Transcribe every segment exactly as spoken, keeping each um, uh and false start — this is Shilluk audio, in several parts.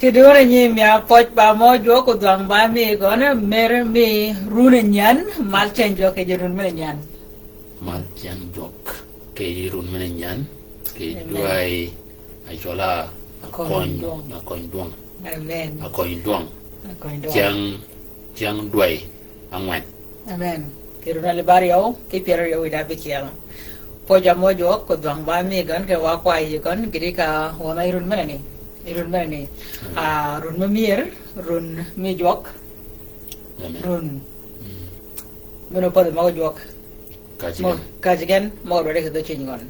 Kidwööre nyi mia pøj ba mø jwøk odhwang ba mi gøn mer mi run nyan, mal ceng jwøk kì ji run men nyan. Mal ceng jwøk kì ji run men nyan, kì dwäy acwøl-a Akony Dwøng. Akony Dwøng. Amen. Akony Dwøng. Akony Dwøng. Ceng, ceng dwäy angwen. Amen. Kì run alib aryøw ki pyär aryøw wïdá bïkyel. Pøj a mø jwøk kodhwang ba mi gøn kì wa kway yi gøn gïti ka wøn-a yi run menani. Yi run menani. Amen. Ah, run me myër, run mi jwøk. Amen. Run. Mm. Meno pädhi møg jwøk. Kajji gen. Mø-, kajji gen, møg dwaddi kì dhø cwiny gøn.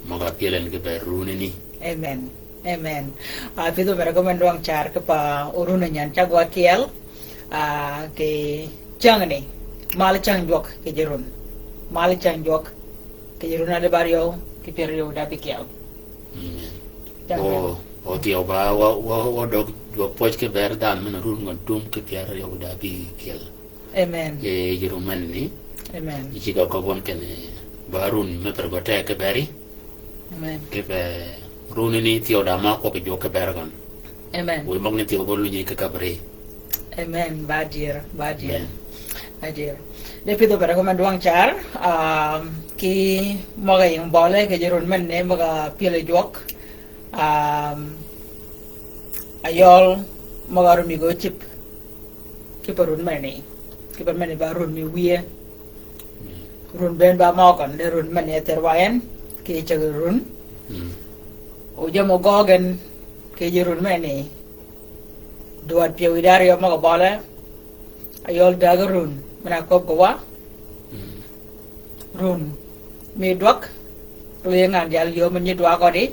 Møg-a pyel en ki bër runani. Amen. Amen. Ah, pïdhø mera gø men dwang car ki pa orun nyan cag wa kyel. Ah, kì cengni. Mal ceng jwøk kì ji run. Mal ceng jwøk kì ji run alib aryøw ki pyär aryøw wïdá bïkyel. Amen. Ceng. O, o thyew ba, wa, wa, wa døg, wa pwøj ki bër dhanhø men run gøn tum ki pyär aryøw wïdá bïkyel. Amen. Kì ji run menani. Amen. Yi cigg-a köbbi wøn kinni ba run me per gø te ki beri. Amen. Ki be runani thyew da ma kwøbbi jwøk ki beri gøn. Amen. Wiy møgani thyew bø lunyi ki kabri. Amen. Ba dyër, ba dyër. Amen. Ba dyër. De pïdhø bere gø men dwang car, um, ki møg-a ying bøle kì ji run menani møg-a pyel jwøk. Um, ayøl møg-a run mi gø cïb. Ki pa run menani. Ki pa menani ba run mi wiye. Run ben ba mø gøn, de run menani e ther wa en, kì ceg run. Mm. O jammì gøggi gen, kì ji run menani. Dwaddi pyëw wïdá aryøw møg-a bøle. Ayøl dägi run, men-a köbbi wa. Mm. Run. Mi dwag. Run yi ngan jal yöö men nyi dwag ødi.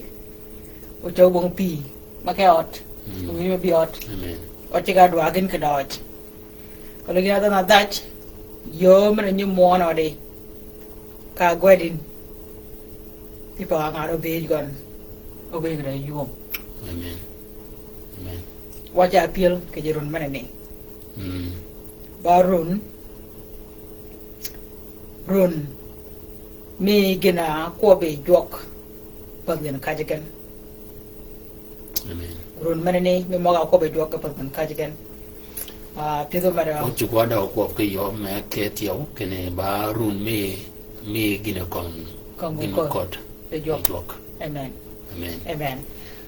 O ceg bong pï. Ma ke ød. Mm. Wi me bi ød. Amen. Ød ceg-a dwag gïn kì døøj. Ka løg ya dhanhø dhaj, yöö men-a nyi mwøn ødi, ka gwed yïn. Ki pa ngan obëëj gøn, obëëj gøn yum. Amen. Amen. Wa ca pyel kì ji run menani. Mm. Ba run, run, mi gïn-a kwøbbi jwøk, path gïn kajji gen. Amen. Run menani, mi møg-a kwøbbi jwøk ki path gïn kajji gen. Ah, pïdhø mera. O cugg-a døg kwøb ki yöö meg ki thyew, kinni ba run mi, mi gïn-a køng, køng gïn-a kød. Yi jwøk. Yi jwøk. Amen. Amen. Amen.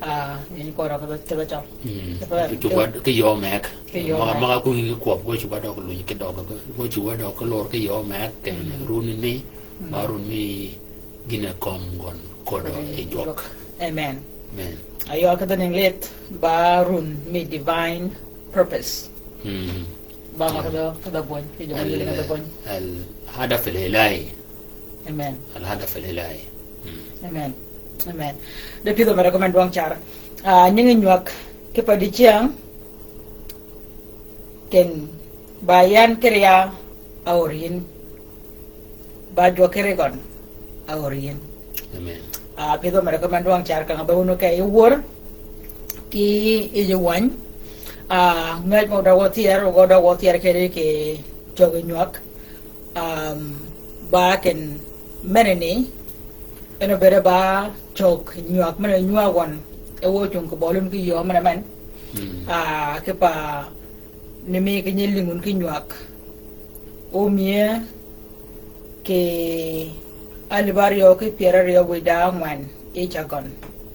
Ah, yïn kwøb ki thyew. Mm. Ki thyew. Cugg-a ki yöö meg. Ki yöö meg. Møg-a, møg-a kwøng ki kwøb, o cugg-a døg lunyi ki døg, o cugg-a døg ki lor ki yöö meg, kinni, mm, runani, mm, ba run mi gïn-a køng gøn kødø yi jwøk. Amen. Amen. Ayøl ki dhøn English, ba run mi divine purpose. Mm. Ba ma, mm, ki dhø, ki dhø bwøny, ki dhø bwøny. Al-hadaf al-ilahi. Amen. Al-hadaf al-ilahi. Mm. Amen. Amen. De pïdhø mera gø men dwang car. Ah, nyingi nywäg, ki pa diceng, ken ba yan ki rya a ör yïn. Ba jwøk ki ri gøn a ör yïn. Amen. Ah, pïdhø mera gø men dwang car kang-a be wun ke yi wör ki yi ji wäny. Ah, ngäj mø døg wø thyër, wø døg wø thyër kedi kì cöggi nywäg. Um, ba ken menani, en obëëde ba cöggi nywäg men-a nywäg wøn, e wø ocung kì bøli wun ki yöö men-a men. Mm. Ah, ki pa ni mi ki nyi lïngi wun ki nywäg. Omiye kì alib aryøw ki pyär aryøw wïdá angwen yi cäg gøn.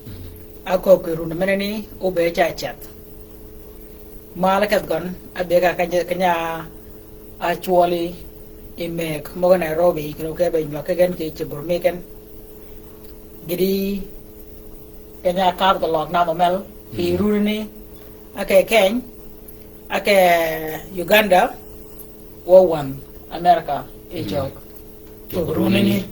Mm. Akööb kì run menani, obëëd ca ceth. Mal kedh gøn, abëëg ka keny-a, keny-a cwøli yi mëgg møg-a Nairobi, kì nöög ke be nywäg ki gen kì cïb run mi gen. Gïti keny-a kadh kì løg nam omel, kì, mm, runani, a ke Keny, a ke Uganda, wø wän America, yi, mm, cögg. Cögg runani.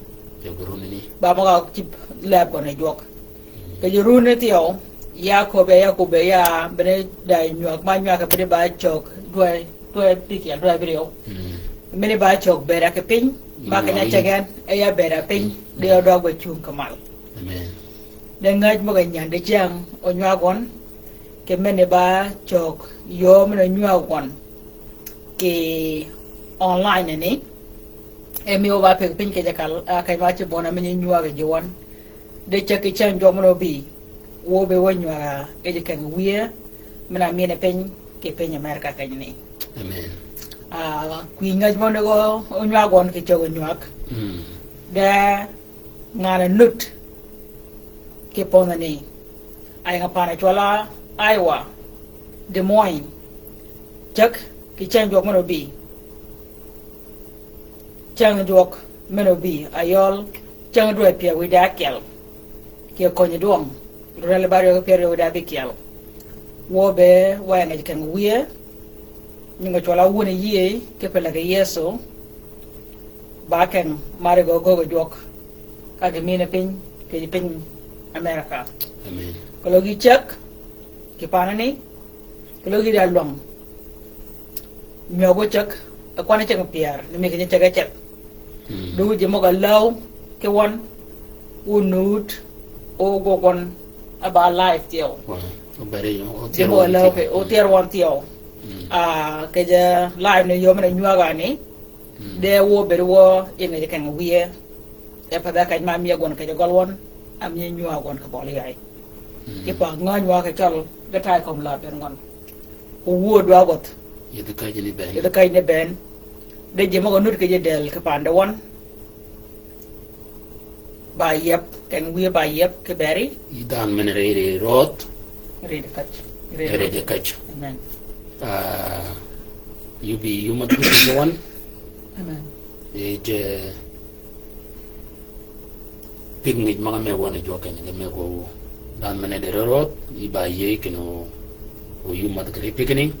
Cögg runani. Ba møg-a cïb lääb gøn yi jwøk. Mm. Kì ji runani thyew, ya köbbi, ya köbbi, ya bene da nywäg, ma nywäg bene ba cögg, dwäy, dwäy bïkyel, dwäy bïryøw. Mm. Mini ba cögg bëëd a kì piny, ba keny-a ceg en, e ya bëëd a piny, mm, di ø døg ba cung kì mal. Amen. De ngäj møg-a nyän diceng, o nywäg wøn, kì mini ba cögg, yöö men-a nywäg wøn, kì online ni, e mi wø ba pëggi piny kì jakal, a, keny ma cï bøn a mi nyi nywäg yi ji wøn. De cäg kì cäng jwøk men obï, wø be wä nywäg a, kì ji keng wiye, Min-a mine piny, kì piny America kenyani. Amen. Ah, kwï ngäj mø ni gø onywag wøn kì cög onywag. Mm. De ngan-a nut kì pöndhani. Ay nga pan-a cwøl-a Iowa, Des Moines, cäg kì cäng jwøk men obï. Cäng jwøk men obï, ayøl cäng dwäj pyär wïdá ákyel. Kì köny dwøng, rel ba ryew kì pyär wïdá ábïkyel. Wø be wa ngäj keng wïye, nying-a cwøl-a wun yïëy, kì pelege Yëso, ba keng mari gø gøg jwøk, ka gï mine piny, kì piny America. Amen. Keløg gï cäg, kì panani, keløg gï da lwäng. Nywag wø cäg, a kwan cäng pyär, ni mi kì nyi cäg a ceth. Mm. Dø ji møg-a läw kì wøn, o nud, o gwøg wøn, a ba life thyew. Wow. O beri, o thyer wøn thyew. Ji møg-a läw kì, o thyer wøn thyew. Mm. Ah, kì je life ni yöm ni nywag-a ni. Mm. De wø beri wø, yi ngäj keng wïye. E pa da kej ma miye gwøn kej gøl wøn, a miye nywag gwøn kì bøli yay. Mm. Kì pa ngäny wa kì cøl, ge tay kömi la ben ngøn. Ku wuö dwa gwøth. Yedhi kej ni ben. Yedhi kej ni ben. De ji møg-a nud kì ji del kì pande wøn. Ba yep, keng wïye ba yep kì beri. Yi dhanhø men rëdhi rödh. Rëdhi kej. Rëdhi kej. Amen. Ah, yï bï yum-a thuti kì wøn. Amen. Yi je pig ngij møg-a mëgg wøn jwøk kenni, ge mëgg wø dhanhø men rëdhi rödh, yï ba yïëy kinni o yum-a thuti kì pigani,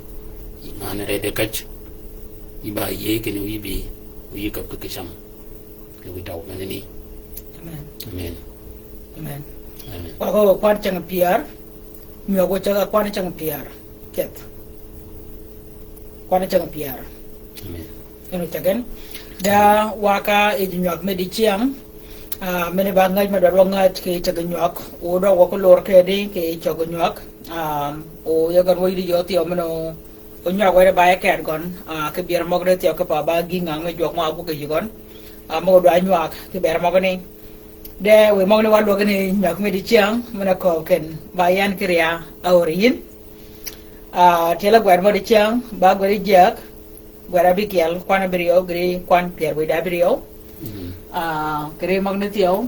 yï ngan rëdhi kej, yï ba yïëy kinni o yï bï, o yï käb kì kì cam. Kì wïj tøw menani. Amen. Amen. Amen. Amen. Wa gø kwan cäng pyär, mi wa gø cäg a kwan cäng pyär. Keth. Kwan cäng pyär. Amen. En o cäg en. Da wa ka yij nywag me dicyäng. Ah, men-a ba ngäj me dwaddi wa ngäj kì cäg nywag. O dwaddi wa ko lor kedi kì cäg nywag. Ah, o yie gøn wa yïddi yöö thyew men-a o nywag wede ba yi ked gøn, ah, kì byër møgani thyew kì pa ba gï ngäng me jwøk mø a buggi yï gøn. Ah, møg-a dwa nywag kì byër møgani. De wiy møgani wa lwøggi ni nywag me dicyäng, men-a kööb ken ba yan kì rya a öri yïn. Ah, tyel a gwed mø dicyäng, ba gwed yi jyäg, gwed abïkyel, kwan abïryew, gïri kwan pyär wïdá abïryew. Mm. Ah, kì ri møgani thyew,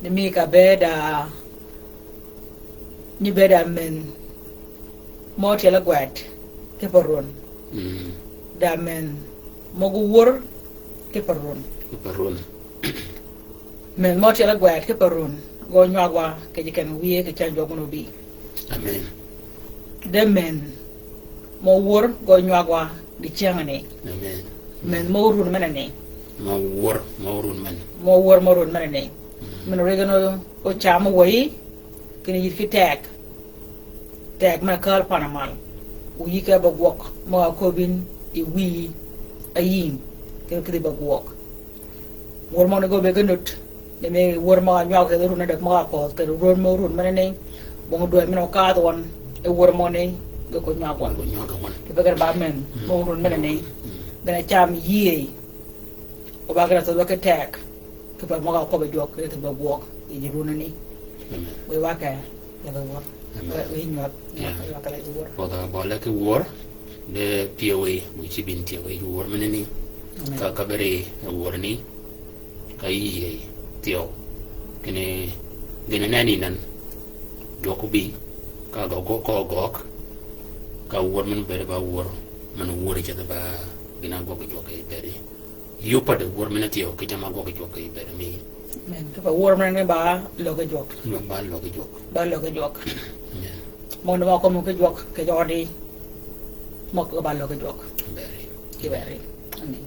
ni mi ka bëëd, ah, ni bëëd a men mø tyel a gwed kì pa run. Mm. Da men mø gu wur kì pa run. Kì pa run. Men mø tyel a gwed kì pa run. Gø nywag wa kì ji keng wïye kì cäng jwøk men obï. Amen. De men mø wur gø nywag wa dicyängani. Amen. Men mø run menani. Mø wur, mø run men. Mø wur mø run menani. Mm. Men origin o, o cam wëyi, kinni yïd kì teg. Teg men-a kääl pan-a mal. O yï ke be gwøg, mø a köbbi yïn yi wïyi, a yïng, kinni kïdhi be gwøg. Wur møgani gø be ge nut, ni mi wur møg-a nywag kì run a däg møg-a pödh, kì run mø run menani, bong dwäj men-a o kadh wøn, e wur møgani, ge ko nywag wøn. Ge ko nywag wøn. Kì be ge ba men, mm, mø run menani, mm, gen a cam yïëy, o ba gen a thödh wa kì teg, kì pa møg-a kwøbbi jwøk, kì be gwøg, yi ji runani. Amen. Wiy wa ke, Amen. Wïj nywag. Yeah. Wïj nywag kì laj wur. Pwødh-a bøle kì wur, de pyëwe, wiy cïb yïn tyëwe yi wur menani. Amen. Ka, ka beri wurani, ka yïëy thyew. Kinni, gïn nenni nan, jwøk obï, ka gø gø, ka gø gøg, ka wur men bëëd ba wur, men wur ceth ba, gïn a gwøg jwøk yi bëëdi. Yï opad wur men-a thyew kì jamm-a gwøg jwøk yi bëëd mi. Amen. Kì pa wur men-a ba løg jwøk. Ba løg jwøk. Ba løg jwøk. Amen. Møgani mø kømmi kì jwøk, kì jødi. Mø kì ba løg jwøk. Beri. Kì beri. Amen.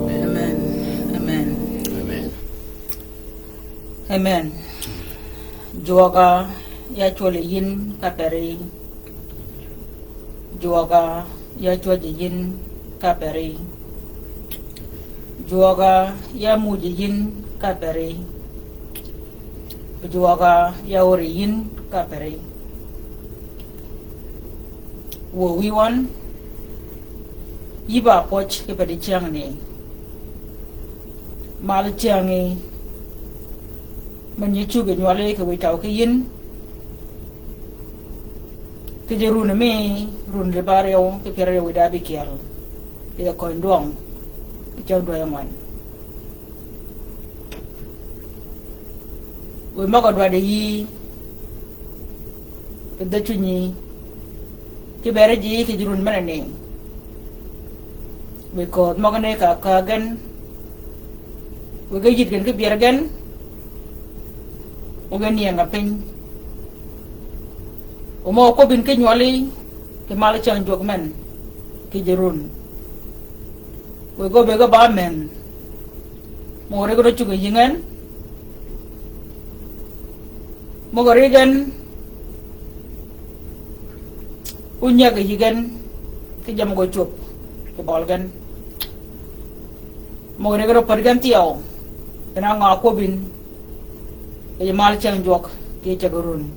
Amen. Amen. Amen. Amen. Jwøga ya cwøl yi yïn ka peri. Jwøga ya cwøl yi yïn ka peri. Jwøga ya muuj yi yïn ka peri. Jwøga ya ör yi yïn ka peri. Wø wïy wøn, yï ba pwøj ki pa di cyängni. Mal cyängi, men nyi cuggi nywøli ki wïj taw ki yïn. Ki ji run mi, run libaryøw, ki pyeraryew wïj da bikyel. Ki ja köny dwøng, ki cyäng dwøy angwen. Wïj møg-a dwaddi yï, ki dhø cunyi, ki beri ji ki ji run men-a ni. Wïj köödh møgani ka, ka gen, wïj ge yïdh gen ki byer gen, wïj ge nyeng-a piny. O mø kwøb yïn ki nywøli, ki mal cyäng jwøk men, ki ji run. Wïj ge obëgg ba men, mø ri gen ocuggi yïngi en, mø ri gen onyäggi yïg en, ki jammì ge ocwöb, ki bøli gen. Mø ri gen opär gen thyew, kinni ngø kwøb yïn, ki ji mal cyäng jwøk, ki cägi run.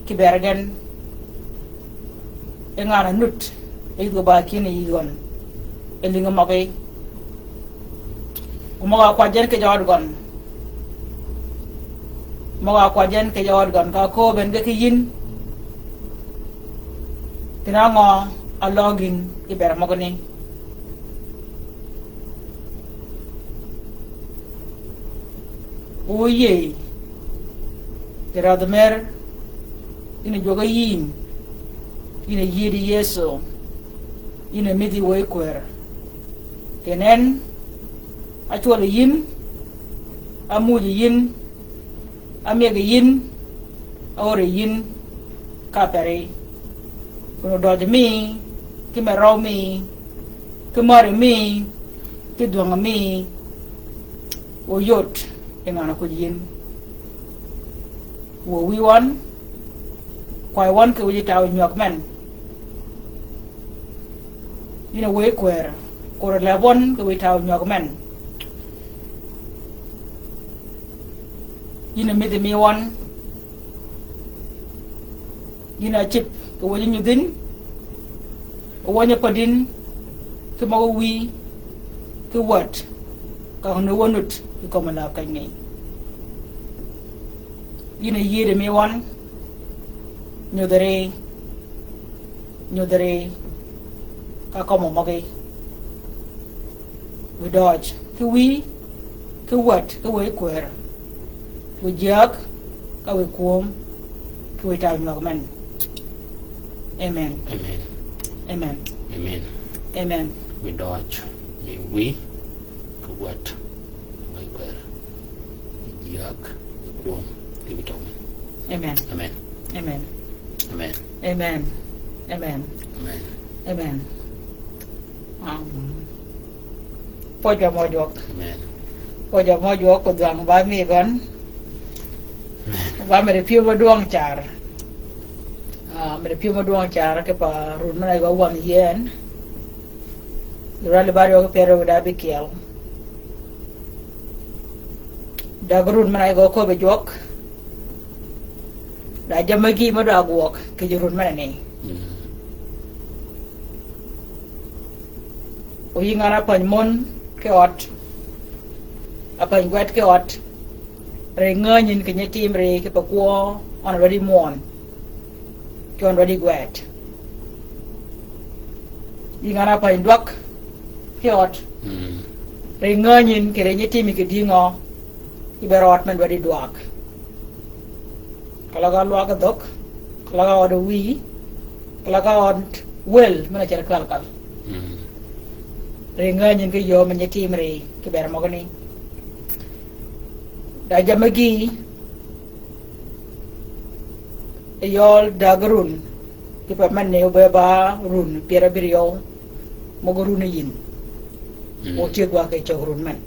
Ki beri gen, e ngan-a nut, e yïdh gø ba kinni yï gøn, e lïngi møgí. O møg-a kwajji en ki ji ød gøn. Møg-a kwajji en ki ji ød gøn, ka kööb en ge ki yïn. Kinni ngø a løøg yïn ki beri møgani. O yïëy, ki rädhi mer, yïn a jwøk-a yïïm, yïn a yïëdi Yëso, yïn a mïdhi wëy kwër. Kinni en, acwøl yi yïn, amuuj yi yïn, amyeg yi yïn, aör yi yïn, ka peri. Kun odøj mi, ki me røw mi, ki mari mi, ki dhwøng mi, oyot, yi ngan-a kuj yïn. Wø wïy wøn, kway wøn ki wïj taw nywäg men. Yïn a wëy kwër, kor leb wøn ki wïj taw nywäg men. Yïn a mïdhi mi wøn. Yïn a cïb ki wëj nyudhin, wøny a pädin, ki møg-a wïy, ki wäd, ka ni wø nut, ki kömi läb kenyni. Yïn a yïëdi mi wøn, nyudhi ri, nyudhi ri, ka kömi møgí. Wïj døøj, ki wïy, ki wäd, ki wëy kwër. Wïj jyäg, ka wïj kwöm, ki wïj taw nywäg men. Amen. Amen. Amen. Amen. Amen. Amen. Wïj døøj, mi wïy, ki wäd, ki wëy kwër. Wïj jyäg, ki kwöm, ki wïj taw men. Amen. Amen. Amen. Amen. Amen. Amen. Amen. Amen. Um, pwøj-a mø jwøk. Amen. Pwøj-a mø jwøk, kodhwang ba mi gøn. Amen. Ba mi ri pyëw mø dwøng car. Ah, mi ri pyëw mø dwøng car, ki pa run men-a gø wang yien. Rali bari gø ki pyeraryew da bikyel. Dag run men-a gø köbbi jwøk. Da jammì gï mø dwa gwøg kì ji run men-a ni. Mm. O yï ngan-a päny møn ki ød. A päny gwed ki ød. Ri ngänyin kì nyi tim ri kì pa kwø, øn a dwaddi mwøn. Kì øn a dwaddi gwed. Yï ngan-a päny dwag ki ød. Mm. Ri ngänyin kì ri nyi tim kì dïngø. Yï ber ød men dwaddi dwag. Keløg a lwag dhøg, keløg a ød wïy, keløg a ød wël, men-a cer kal kal. Mm. Ri ngänyin kì yöö men nyi tim ri, kì ber møgani. Da jammì gï, yi yøl dag run, kì pa men ni obëë ba run pyär abïryew, møg-a run yïn. Mm. O tyëgwa kì cög run men.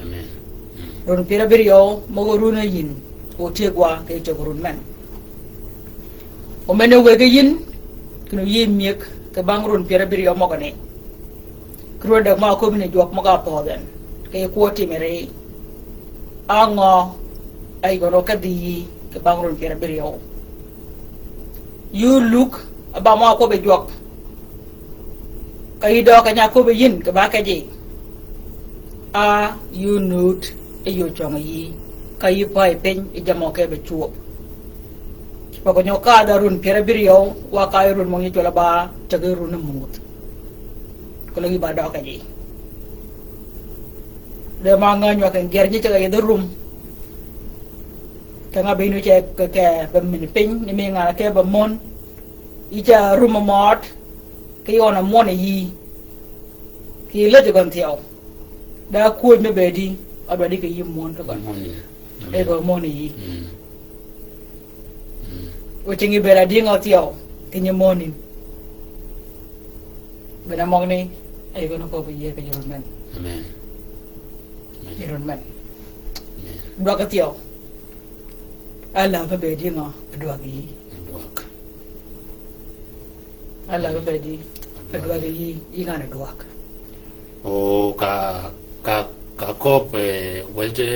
Amen. Mm. Run pyär abïryew møg-a run yïn, o tyëgwa kì cög run men. O men-a wëggi yïn, kinni yï myëg kì bang run pyär abïryew møgani. Kì ruun adäg ma aköbbi ni jwøk møg-a pödh en, kì kwøb timi ri. Á ngø, áyi gøn rø kedhi yï, kì bang run pyär abïryew. Yï olug, a ba mø aköbbi jwøk. Ka yï døøg keny-a aköbbi yïn, kì ba kej yi. Á yï onut, e yï ocwøng yï. Ka yï pay piny, yi jammì mø ke be cwöb. Pögø nyø ka da run pyär abïryew, wa ka yï run møg nyi cwøl a ba, teg yi run mudh. Kì løg yï ba døøg kej yi. De ma ngänyi wa kì ger nyi ceg-a yïdhi rum. Kì ngà be yïn óceg kì, kì be mïn piny, ni mi ngà ke be møn. Yï ca rum mø mød, kì yøn a møn yï. Kì lëj gøn thyew. Da kwöj me bëëdi, a dwaddi kì yï møn kì gøn. Møn yï. E gø møn yï. Mm. Mm. O cingi bëëd a dïngø thyew, kì nyi møn yïn. Bene møgani, e gøn köbbi yïe kì yï run men. Amen. Amen. Yï run men. Amen. Dwag thyew. Ala be bëëd dïngø, dwag yï. Dwag. Ala be bëëd dï, dwag yï, yï ngan-a dwag. O ka, ka, ka köbbi, eh, wël te,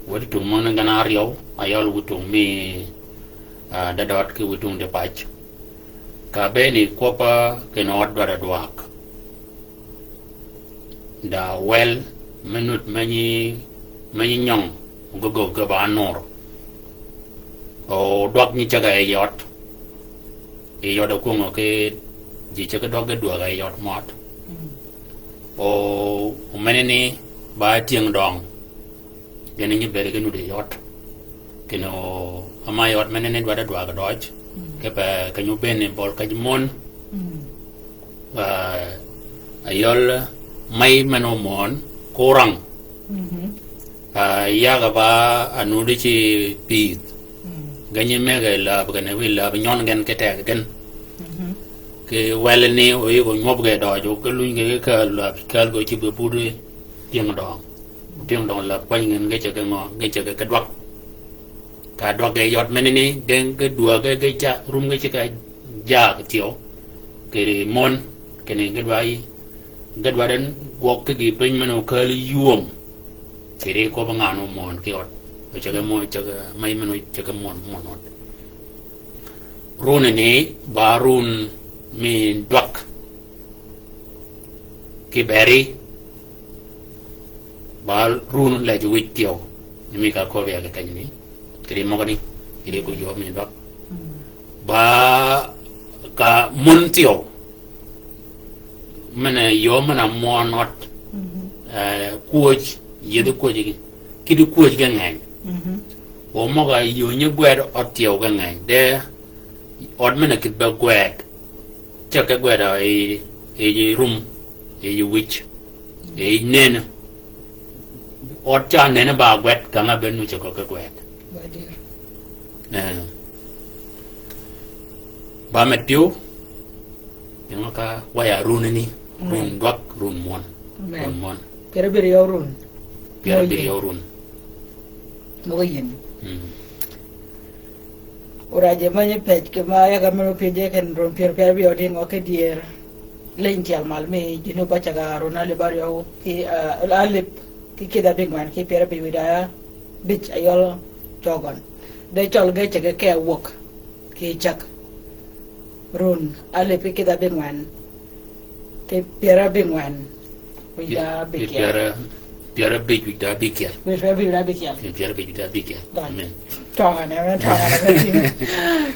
wël tung møn gen áryew, ayøl witung mi, ah, dadød ki witung di pac. Ka beni kwøbb-a kinni ød dwaddi dwag. Da wel, me nud me nyi, me nyi nyøng, gø gø gø ba nor. O dwag nyi ceg-a yi ød. Yi ød a kwöngø ki ji ceg dwag ge dwäg-a yi ød mød. Mm. O, o meneni ba tyëng døng. Gin nyi bëëd ge nud yi ød. Kinni o, ama yi ød meneni dwaddi dwag døj. Mm. Kipe kenyi obënni bøl kej møn. Mm. Ah, ayøl mey men-a omøn, ko orang. Mhm. Ah, yag-a ba anudi ci pïdh. Mm. Genyi mëgg-a läb gen, wiy läb nyøn gen ki teg gen. Mhm. Ki welani o yïg-a nywøb ge døj, o ge luny ge ki käl läb, käl gø cïb ge budi tyëng døng. Tyëng døng läb kwany gen ge ceg ngø, ge ceg ki dwag. Ka dwag ge yi ød meneni, gen ge dwäg ge, ge ca, rum ge ceg-a jaag thyew. Kì ri møn, kinni ge dwaddi, ge dwaddi en gwøg ki gï piny men-a okäl ywöm. Kì ri köbbi ngan-a omøn ki ød. O ceg-a møn, ceg-a, mey men-a ceg-a møn, møn ød. Runani, ba run mi dwag. Kì beri, ba run lejji wïj thyew, ni mi ka köbbi ya kì kenyani, kì ri møgani, kì ri ko yöö mi dwag. Mm. Ba ka møn thyew, men-a yöö men-a møn ød, mhm, eh, kwöj, yïdhi kwöj gi, kidi kwöj ge ngeny. Mhm. O møg-a yöö nyi gwed ød thyew ge ngeny, de ød men-a kïdhi be gwed. Ceg ke gwed-a yi, yi rum, yi wïj, yi nënni. Ød ca nënni ba gwed, ka ngà be nu ceg ke gwed. Ba dïr. Eh. Ba med pyëw, yi ngø ka waya runani, mm, run dwag, run møn. Amen. Run møn. Pyär abïryew run. Pyär abïryew run. Møg-a yïn. Mm. Orajji meny pej kì ma yag-a men-a opyëje ken run pyär, pyär abïryew di ngø ki dyër. Leny tyel mal mi jinub-a ceg-a run alip aryew ki, ah, alip ki kïdhi abïngwen ki pyär abïj wïj da abïj ayøl cøgøn. De cøl ge ceg ke awøg ki ceg. Run alip ki kïdhi abïngwen. Ki pyär abïngwen. Wïj da abïkyel. Pyär, pyär abïj wïj da abïkyel. Pyär abïj wïj da abïkyel. Pyär abïj wïj da abïkyel. Done. Amen. Tøngane, amen, tøngane, amen.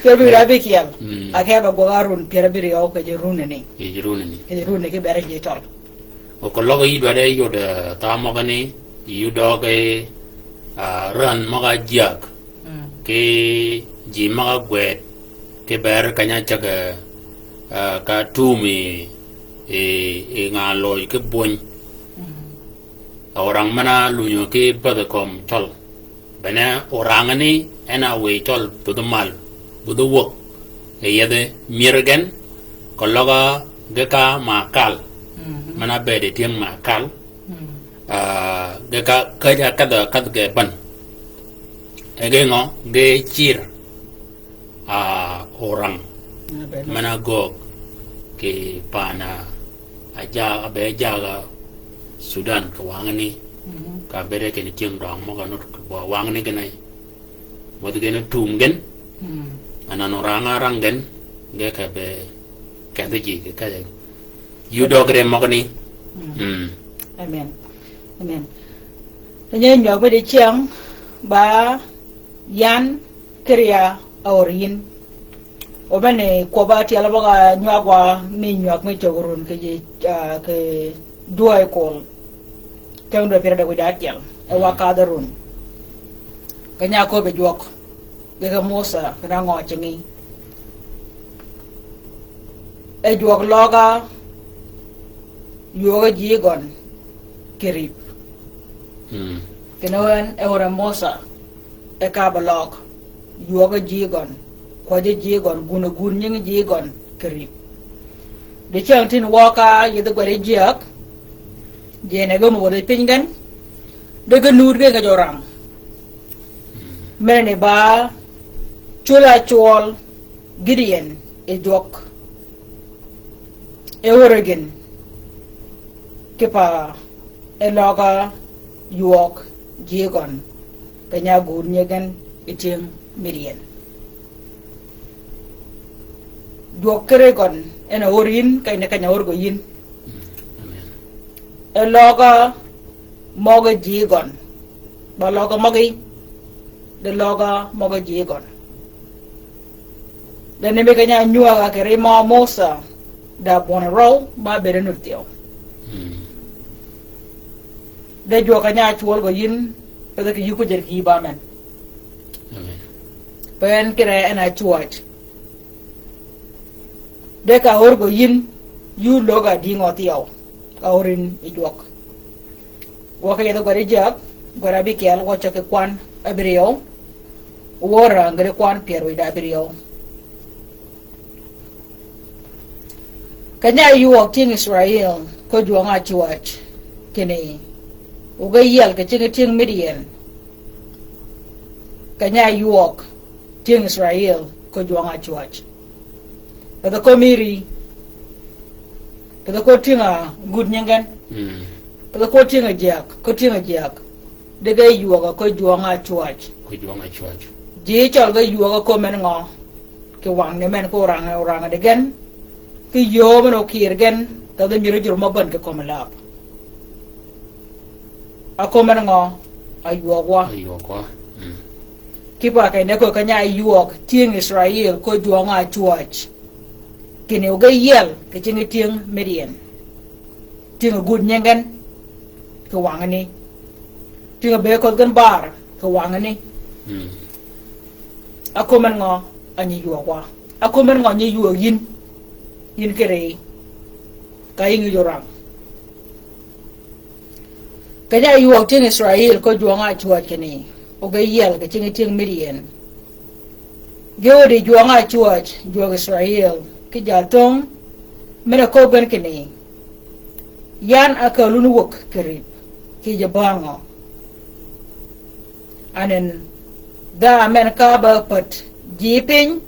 Pyär abïj wïj da abïkyel. Mm. Akeb-a gwøg-a run pyär abïryew kì ji runani. Kì ji runani. Kì ji runani ki beri ji tøl. O keløg yï dwaddi yud, eh, tha møgani, yï døøg, eh, ran møg-a jyäg. Mm. Ki ji møg-a gwed, ki ber keny-a ceg, eh, ka tum yi, yi, yi nga løy ki bwöny. Mm. Orang men-a lunyø ki pädhi kömi cøl. Bene orang ni en a wiy cøl budhi mal, budhi wäg. Yi yethi myër gen, keløg-a ge ka makal. Mm. Men-a bëëd yi tyëng makal. Mm. Ah, ge ka käjj-a kadh-a kadh ge bän. E ge ngø, ge cir. Ah, orang. Men-a göög. Kì pan-a, a ja-, a be jaag-a Sudan kì wangani. Mhm. Ka bere kinni tyëng døng møg-a nud kì bø wangani gen a. Mødhi gen a tum gen. Mm. Anan orang arang gen. Ge ka be kedhi ji kì ka. Yu døg ri møgani. Mm. Mm. Amen. Amen. Nyi nywag mi dicyäng ba yan kì ri a or yin. O bene kwøbb-a tyel bøg-a nywag wa mi nywag mi cög run kì ji, ah, kì dwøøy kol. Tyëng dwøøy pyär adek wïj da tyel. E wa kadh run. Keny-a köbbi jwøk. Gï kì Mosà, keny-a ngø cingi. E jwøk løg-a, ywögø ji gøn, kì rïp. Mm. Kinni en, e or Mosà, e ka ba løg, ywögø ji gøn, kwäjjø ji gøn, gun-a gun nyingi ji gøn, kì rïp. Dicyäng tin wø ka yïdhi gwed yi jyäg, ji en e gø mø wødhi piny gen, di gï nud gen kì jorang. Mene ni ba cwöl-a cwøl Gideon yi jwøk. E or gen kì pa e løg-a ywøg ji gøn. Keny-a gun nyi gen yi tyëng Midian. Jwøk kì ri gøn, en a or yin, keny-a, keny-a or gø yin. Mm, amen. E løg-a møg-a ji gøn. Ba løg-a møg-a, di løg-a møg-a ji gøn. Di ni mi keny-a nywäg-a kì ri mø Mosà, da bwøn røw, ma bede nud thyew. Mm. Di jwøk keny-a cwøl gø yin, pe de kì yï ku jer kì yï ba men. Amen. Pe en kì ri en a cwäj. De ka or gø yin, yu lög-a dïngø thyew, ka or yin yi jwøk. Wø kì yedhi gwed yi jyäg, gwed abïkyel, wø ceg kì kwan abïryew, wø rang gïri kwan pyär wïj da abïryew. Keny-a ywøg tyëng Israel, ko jwøng-a cwäj, kinni, o ge yiel kì cingi tyëng Midian. Keny-a ywøg tyëng Israel, ko jwøng-a cwäj. Pe de ko mïri. Pe de ko tyëng-a gud nyingi gen. Mm. Pe de ko tyëng-a jyäg, ko tyëng-a jyäg. Di ge ywøg-a ko jwøng-a cwäj. Ko jwøng-a cwäj. Ji cøl ge ywøg-a ko men ngø. Kì wang ni men ko orang, orang di gen. Kì yöö men okir gen. Ka de mïri jur mø bän kì kömi läb. A kömi ngø, a ywøg wa. A ywøg wa. Mm. Kipa keny-a ko keny-a ywøg tyëng Israel ko jwøng-a cwäj. Kinni o ge yiel kì cingi tyëng Midian. Tyëng-a gud nyingi gen kì wangani. Tyëng-a be ködh gen bar kì wangani. Mm. A kömi ngø, a nyi ywøg wa. A kömi ngø nyi ywøg yin. Yin kì ri. Ka yïngi jorang. Keny-a ywøg tyëng Israel ko jwøng-a cwäj kinni, o ge yiel kì cingi tyëng Midian. Ge ódi jwøng-a cwäj, jwøk Israel, kì jal thöng, men-a köbbi gen kinni, yan a käl wun wäg kì rïp, kì ji bängø. Anan, dha men ka ba pät ji piny,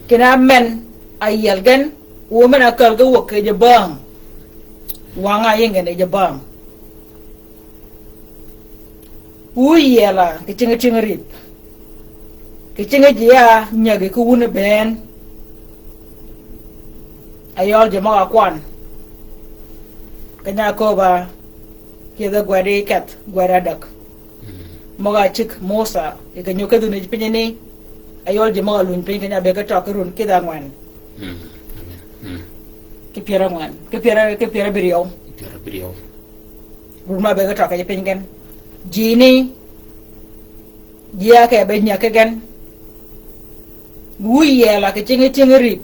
kinni men a yiel gen, wu men a käl ge wäg kì ji bäng. Wang-a yïngi gen ji bäng. Wu yiel-a kì cingi tyëng rïp. Kì cingi ji-a nyägi ki wun bënn. A yøl ji møg-a kwan. Keny-a köbb-a kidhi gwed yi kedh, gwed adäg. Mm. Møg-a cigg Mosà, yi kì nyöggi kedhi wun yi pinyi ni, a yøl ji møg-a luny piny keny-a bëgg ki tøg ki run kidhi angwen. Mm. Amen. Mm. Ki pyär angwen, ki pyär, ki pyär abïryew. Pyär abïryew. Run ma bëgg ki tøg ki piny gen. Ji ni, ji-a ke be nyäg ki gen. Wu yiel-a kì cingi tyëng rïp,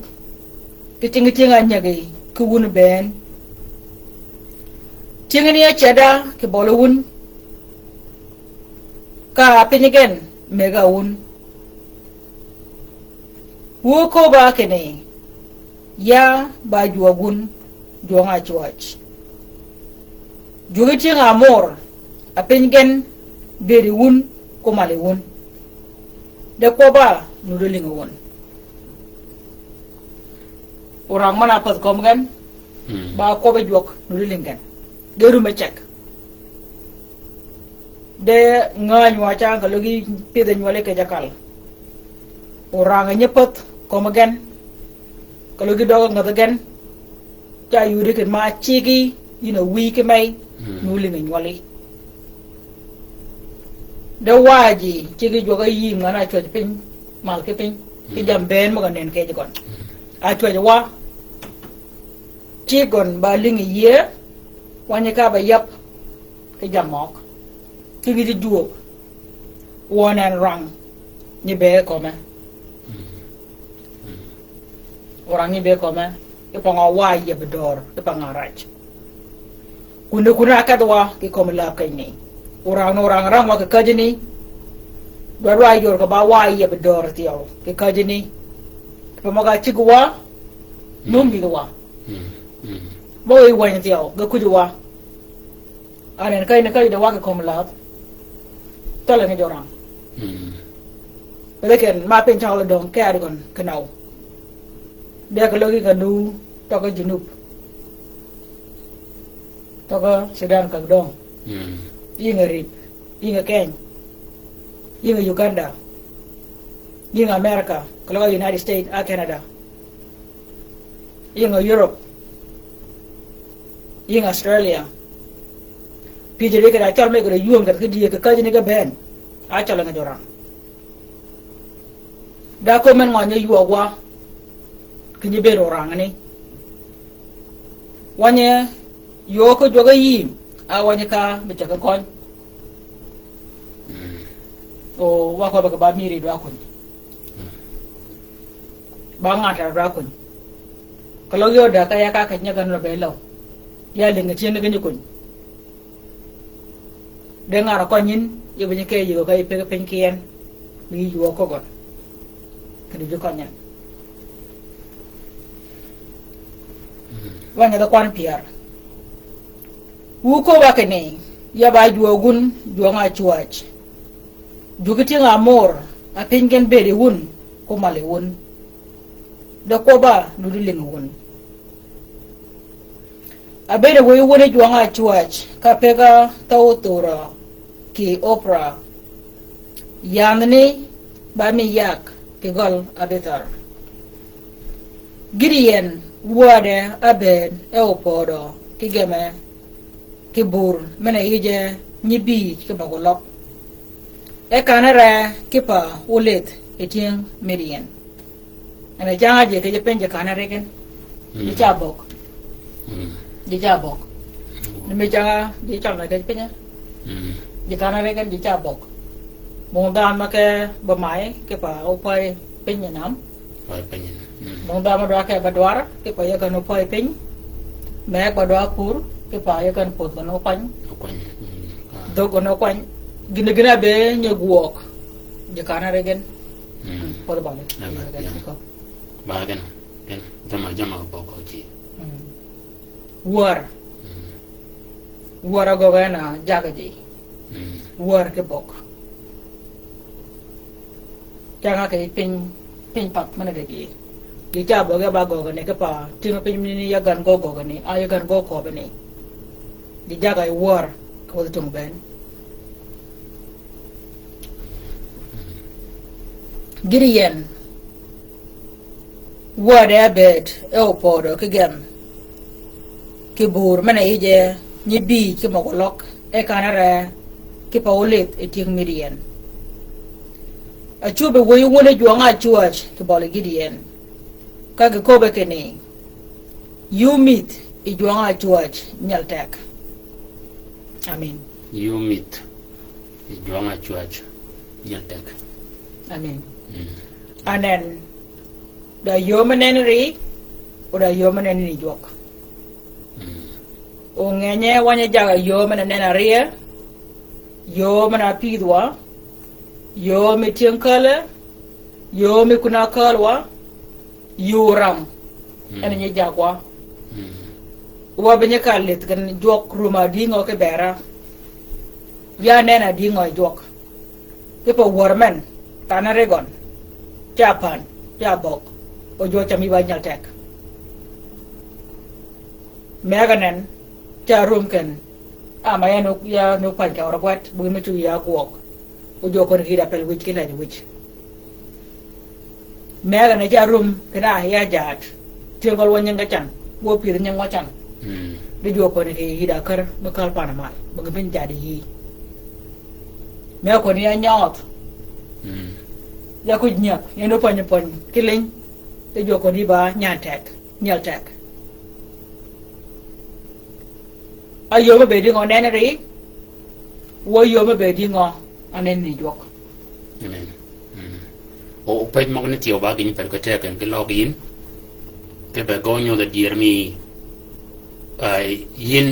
kì cingi tyëng-a nyägi, ki wun bënn. Tyëng ni a cedda kì bøli wun, ka pinyi gen mëgg-a wun. Wu köbb-a kinni, ya ba jwøg wun, jwøng-a cwäj. Jwøgi tyëng-a mor, a piny gen bëëdi wun, ko mali wun. De kwøbb-a nuddi lïngi wun. Orang men-a pädh kömi gen, mm, ba kwøbbi jwøk nuddi lïngi gen. Ge rum e ceg. De ngäny wa cang ka løgi pidhe nywøli ke jakal. Orang nyi pädh kömi gen. Ka løgi døg ngädhi gen. Ca yudi ken ma cigi, yïn a wïy ki mey, mm, nu lïngi nywøli. De waji, cigi jwøk a yïm ngan a cwäj piny, mal ki piny, ki, mm, jam bënn møg-a nen kej gøn. Mm. A cwäj wa, cig gøn ba lïngi yie, wa nyi ka ba yab, ki jam møg. Ki ngi ji jwøk, wøn en rang, nyi be kömi. Mm. Mm. Orang nyi be kömi, ki pa ngø wa yie bi dör, ki pa ngø raj. Kunde kunde a kedh wa, ki kömi läb keny ni. Orang, orang rang wa ki käjji ni. Dwadwa yor ka ba wa yie bi dör thyew, ki käjji ni. Ki pa møg-a cigi wa, mm, num yïdhi wa. Mm. Mm. Ba wa yï wäny thyew, ge kuji wa. Anen, ka yïn ka yï de wa ki kömi läb. Thøl ngi jorang. Mm. Bede ken, ma piny cøl døng, ke ad gøn, ke naw. De ke løgi ka nu, tøg-a Junub. Tøg-a Sudan ka døng. Mm. Yïnge Rip, yïnge Keny. Yïnge Uganda. Yïnge America, ke løg-a United States, a Canada. Yïnge Europe. Yïnge Australia. Pïje di kede a cøl me kede ywöng kede ki die ki käjji ni ge bënn. A cøl ngi jorang. Da kömi en ngø nyi ywög wa. Ki nyi bëëd orang ni. Wa nyi ywög ki jwøk a yïm. A wa nyi ka bi ceg ki köny. Mm. O, wa köbbe ki ba mïri dwa kuny. Ba ngat a dwa kuny. Keløg yod da ka ya ka keny nyi gen lø be løw. Ya lïngi tyëng ni ki nyi kuny. De ngat a køny yïn, yï bi nyi ke yïg ka yï peg piny ki en. Bi yï ywög kögø. Kidhi ji køny en. Wa nyi de kwan pyär. Wu köbba kinni, ya ba jwøøg wun, jwøng-a cwäj. Jwøk ki tyëng-a mor, a piny gen bëëd yi wun, ko mal yi wun. De kwøbba, nu di lïngi wun. Abëëd wëy wun yi jwøng-a cwäj, ka peg-a thøw thurø, ki Opra. Yandhni, ba mi yak, ki gøl Abithar. Gidiyen, wäde, abëëd, e opödø, ki gemme, ki bur, men-a yije, nyi bïj, ki møg-a løg. E kanne re, ki pa, olidh, yi tyëng Midian. En a cang-a ji kej piny ji kanne ri gen. Mm. Ji ca bøg. Mm. Ji ca bøg. Ni mi cang-a ji cøl na kej piny. Mm. Ji kanne ri gen ji ca bøg. Bong dhanhø ma ke ba may, ki pa opay piny nam. Opay piny nam. Mm. Bong dhanhø ma dwa ke ba dwar, ki pa ye kan opay piny. Meg ba dwa kur, ki pa ye kan pödh kan okwany. Okwany. Mm. Ah. Dhög kan okwany. Gïn gïn a be nyi gwøg. Ji kanne ri gen. Mm. Pödh bale. Amen. Ji kanne ri gen. Yeah. Ba gen, gen, jama, jama bøg ji. Mm. Wär. Mm. Wär a gøgø en a jaggi ji. Mm. Wär ki bøg. Cang-a ki piny, piny path men-a deg ji. Ji ca bøg ya ba gøgø ni ki pa, tyëng piny ni ya gan gø gøgø ni, a ya gan gø köbbi ni. Ji jaggi wär, ki wäthi tung bënn. Gidiyen, wäde abëëd, e opödø ki gem, ki bur men-a yije, nyi bïj ki møg-a løg, e kanne re, ki pa olidh yi tyëng Midian. Acwöbbi wëy wun yi jwøng-a cwäj, ki bøli Gidiyen. Ka gi köbbe kinni, yï omïdh yi jwøng-a cwäj, nyel teg. Amen. Yï omïdh. Yi jwøng-a cwäj, nyel teg. Amen. Mm. Anen, da yöö me nenni ri, o da yöö me nenni ni jwøk. Mm. O ngenye wa nyi jaggi yöö men-a nen-a rie, yöö men-a pïdhwa, yöö mi tyëng käle, yöö mi kun-a kälwa, Yuu ram. Mm. En nyi jagwa. Mm. Wa bi nyi ka lidh gen jwøk rum-a dïngø ki bera. Ya nen-a dïngø jwøk. Ki pa wär men, than-a ri gøn. Ca pan, ca bøg. O jwøk cam yï ba nyal teg. Meg-a nen, Ca rum ken. Ama ya nu, ya nu pany kì ørø gwat, bï mi cu ya gwøg. O jwøk køn kì da pel wïj ki laj wïj. Megø ne ca rum, kì na ya jaat. Tyëngøl wa nyinge can, wa pïdh nyinge wa can. Mm. Di jwøk køn kì yï da kär, mi kal pan mal, bï gï piny jaat yï. Megø køn ya nyøødh. Mm. Ya kuj nyäg, ya nu pany pany, ki liny. Di jwøk køn yï ba nyan teg, nyal teg. A yöm be dïngø nenni ri, wa yöm be dïngø a nenni jwøk. Amen. Mm. O, o pej møg ni thyew ba gïn pel kete ken ki løg yïn. Ke be gø nyodh dyër mi, ah, yïn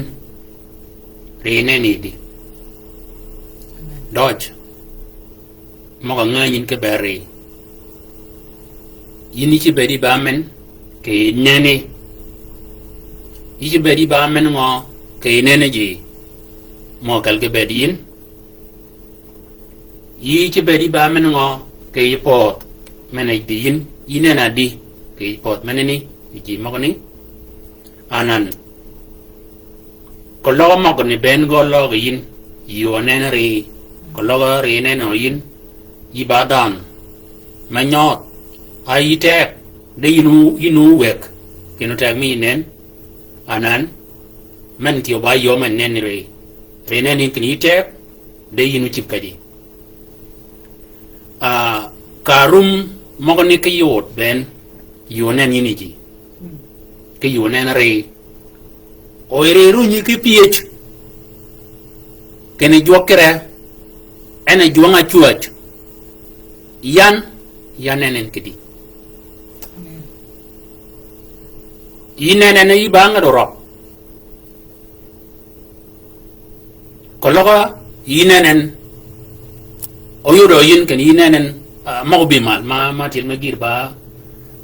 ri nenni di. Amen. Døj. Møg-a ngänyi yïn ki beri. Yïn yï cï bedi ba men kì nenni. Yï cï bedi ba men ngø kì nenni ji. Mø kel ki bedi yïn. Yï cï bedi ba men ngø kì yï pödh men-a di yïn. Yï nenni adi kì yï pödh menani, yï ji møgani. Anan. Keløg møgani bënn gø løg yïn, yï wa nenni ri, keløg ri nenni yïn, yï ba dhanhø me nyøødh, a yï teg, di yïn wu, yïn wu wëg, kinni teg mi yï nen, anan, men thyew ba yöm men nenni ri, ri nenni kinni yï teg, di yïn wu cïb kedi. Ah, ka rum møgani ki yod bënn, yï wa nenni yïn ji. Ki yï wa nenni ri. O yï ri runyi ki pyëj. Kinni jwøk kire. En a jwøng-a cwäj. Yan, yan en en kidi. Amen. Yï nenni yï ba ngäd orøg. Keløg yï nenni, oyod yïn kinni yï nenni, ah, møg-a bï mal, ma, ma tyel me gïr ba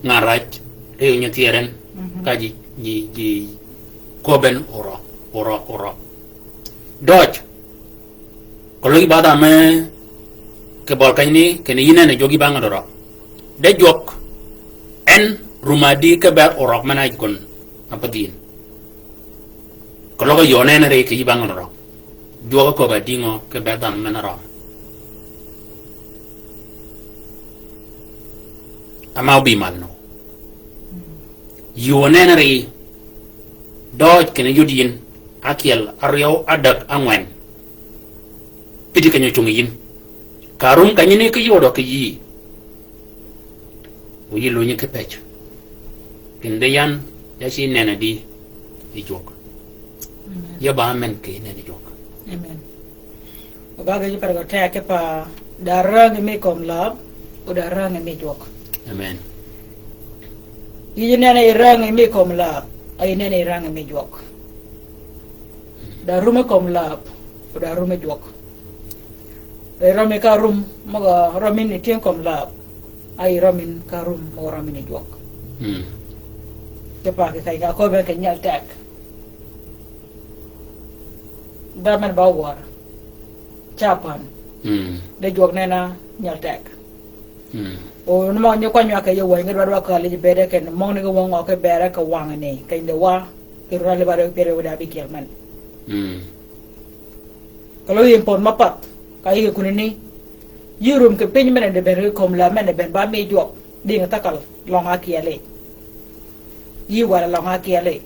ngan raj, ri onyi thyër en, mhm, ka ji, ji, ji, köbben orøg, orøg, orøg. Døj, keløg yï ba dhanhø me, kì bøl kenyni, kinni yï nenni jwøk yï ba ngäd orøg. De jwøk, en rum adi ki ber orøg men-a yij gøn, a pa dhïn. Keløg yï wa nenni ri kì yï ba ngäd orøg. Jwøk köbbi adi ngø ki ber dhanhø men-a røm. Ama obï mal nø. Yï wa nenni ri. Døj kinni yod yïn. Ákyel, áryew, ádäg, ángwen. Pïddi keny-a ocungi yïn. Ka rum kenyni ki yodø kì yï. O yï lunyi ki pëj. Kinni di yan, ya ci nenni di, yï jwøk. Amen. Ya ba men kì nenni jwøk. Amen. O ba ge ji per go te ke pa da rang mi kom lab, o da rang mi jwøk. Amen. Yï nenni rang mi kom lab, a yï nenni rang mi jwøk. Da rum mi kom lab, o da rum mi jwøk. Ri rømmi ka rum, møg-a rømmi ni tyëng kom lab. A yï rømmi ka rum, møg-a rømmi ni jwøk. Mm. Kì pa kì keny-a köbben kì nyal teg. Dha men ba wør. Ca pan. Mm. De jwøk nenni nyal teg. Mm. O, ni møg-a nyi kwany wa kì yij wänyi, ngi dwaddi wa kali ji bëëde ken, møgani ki wøng ø ki bere kì wangani, keny di wa, kì rali ba de pere wede abikyel men. Mm. Keløg yïn pödh ma path, ka yï kì kunani. Yï rum kì piny men-a di bënn kì kom lab men-a bënn ba mi jwøk, dïng thakal, løng ákyeli. Yï wala løng ákyeli.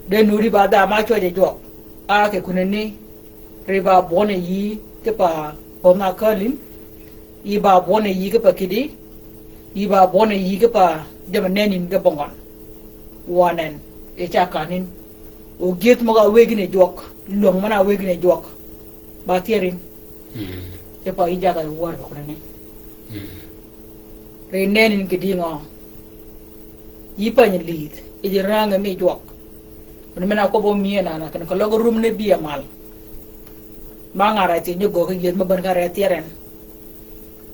De nudi ba dha ma cwøj jwøk, a kì kunani, ri ba bwøn yï ki pa pödh na kälin, yï ba bwøn yï ki pa kidi, yï ba bwøn yï ki pa jammì nenni ge bøngøn. Wa nen, e ca kanin. O gyëdh møg-a wëggi ni jwøk, lwäng men-a wëggi ni jwøk. Ba thyerin. Mm. Kì pa yï jagg-a wör ba kunani. Mm. Ri nenni kì dïngø. Yï pany lïdh, yij rang mi jwøk. Møn men-a ákwøbb mi enana, kinni keløg rum ni bï a mal. Ma ngan raj thyeej ni göög ki gyëdh me bän ka re thyeer en.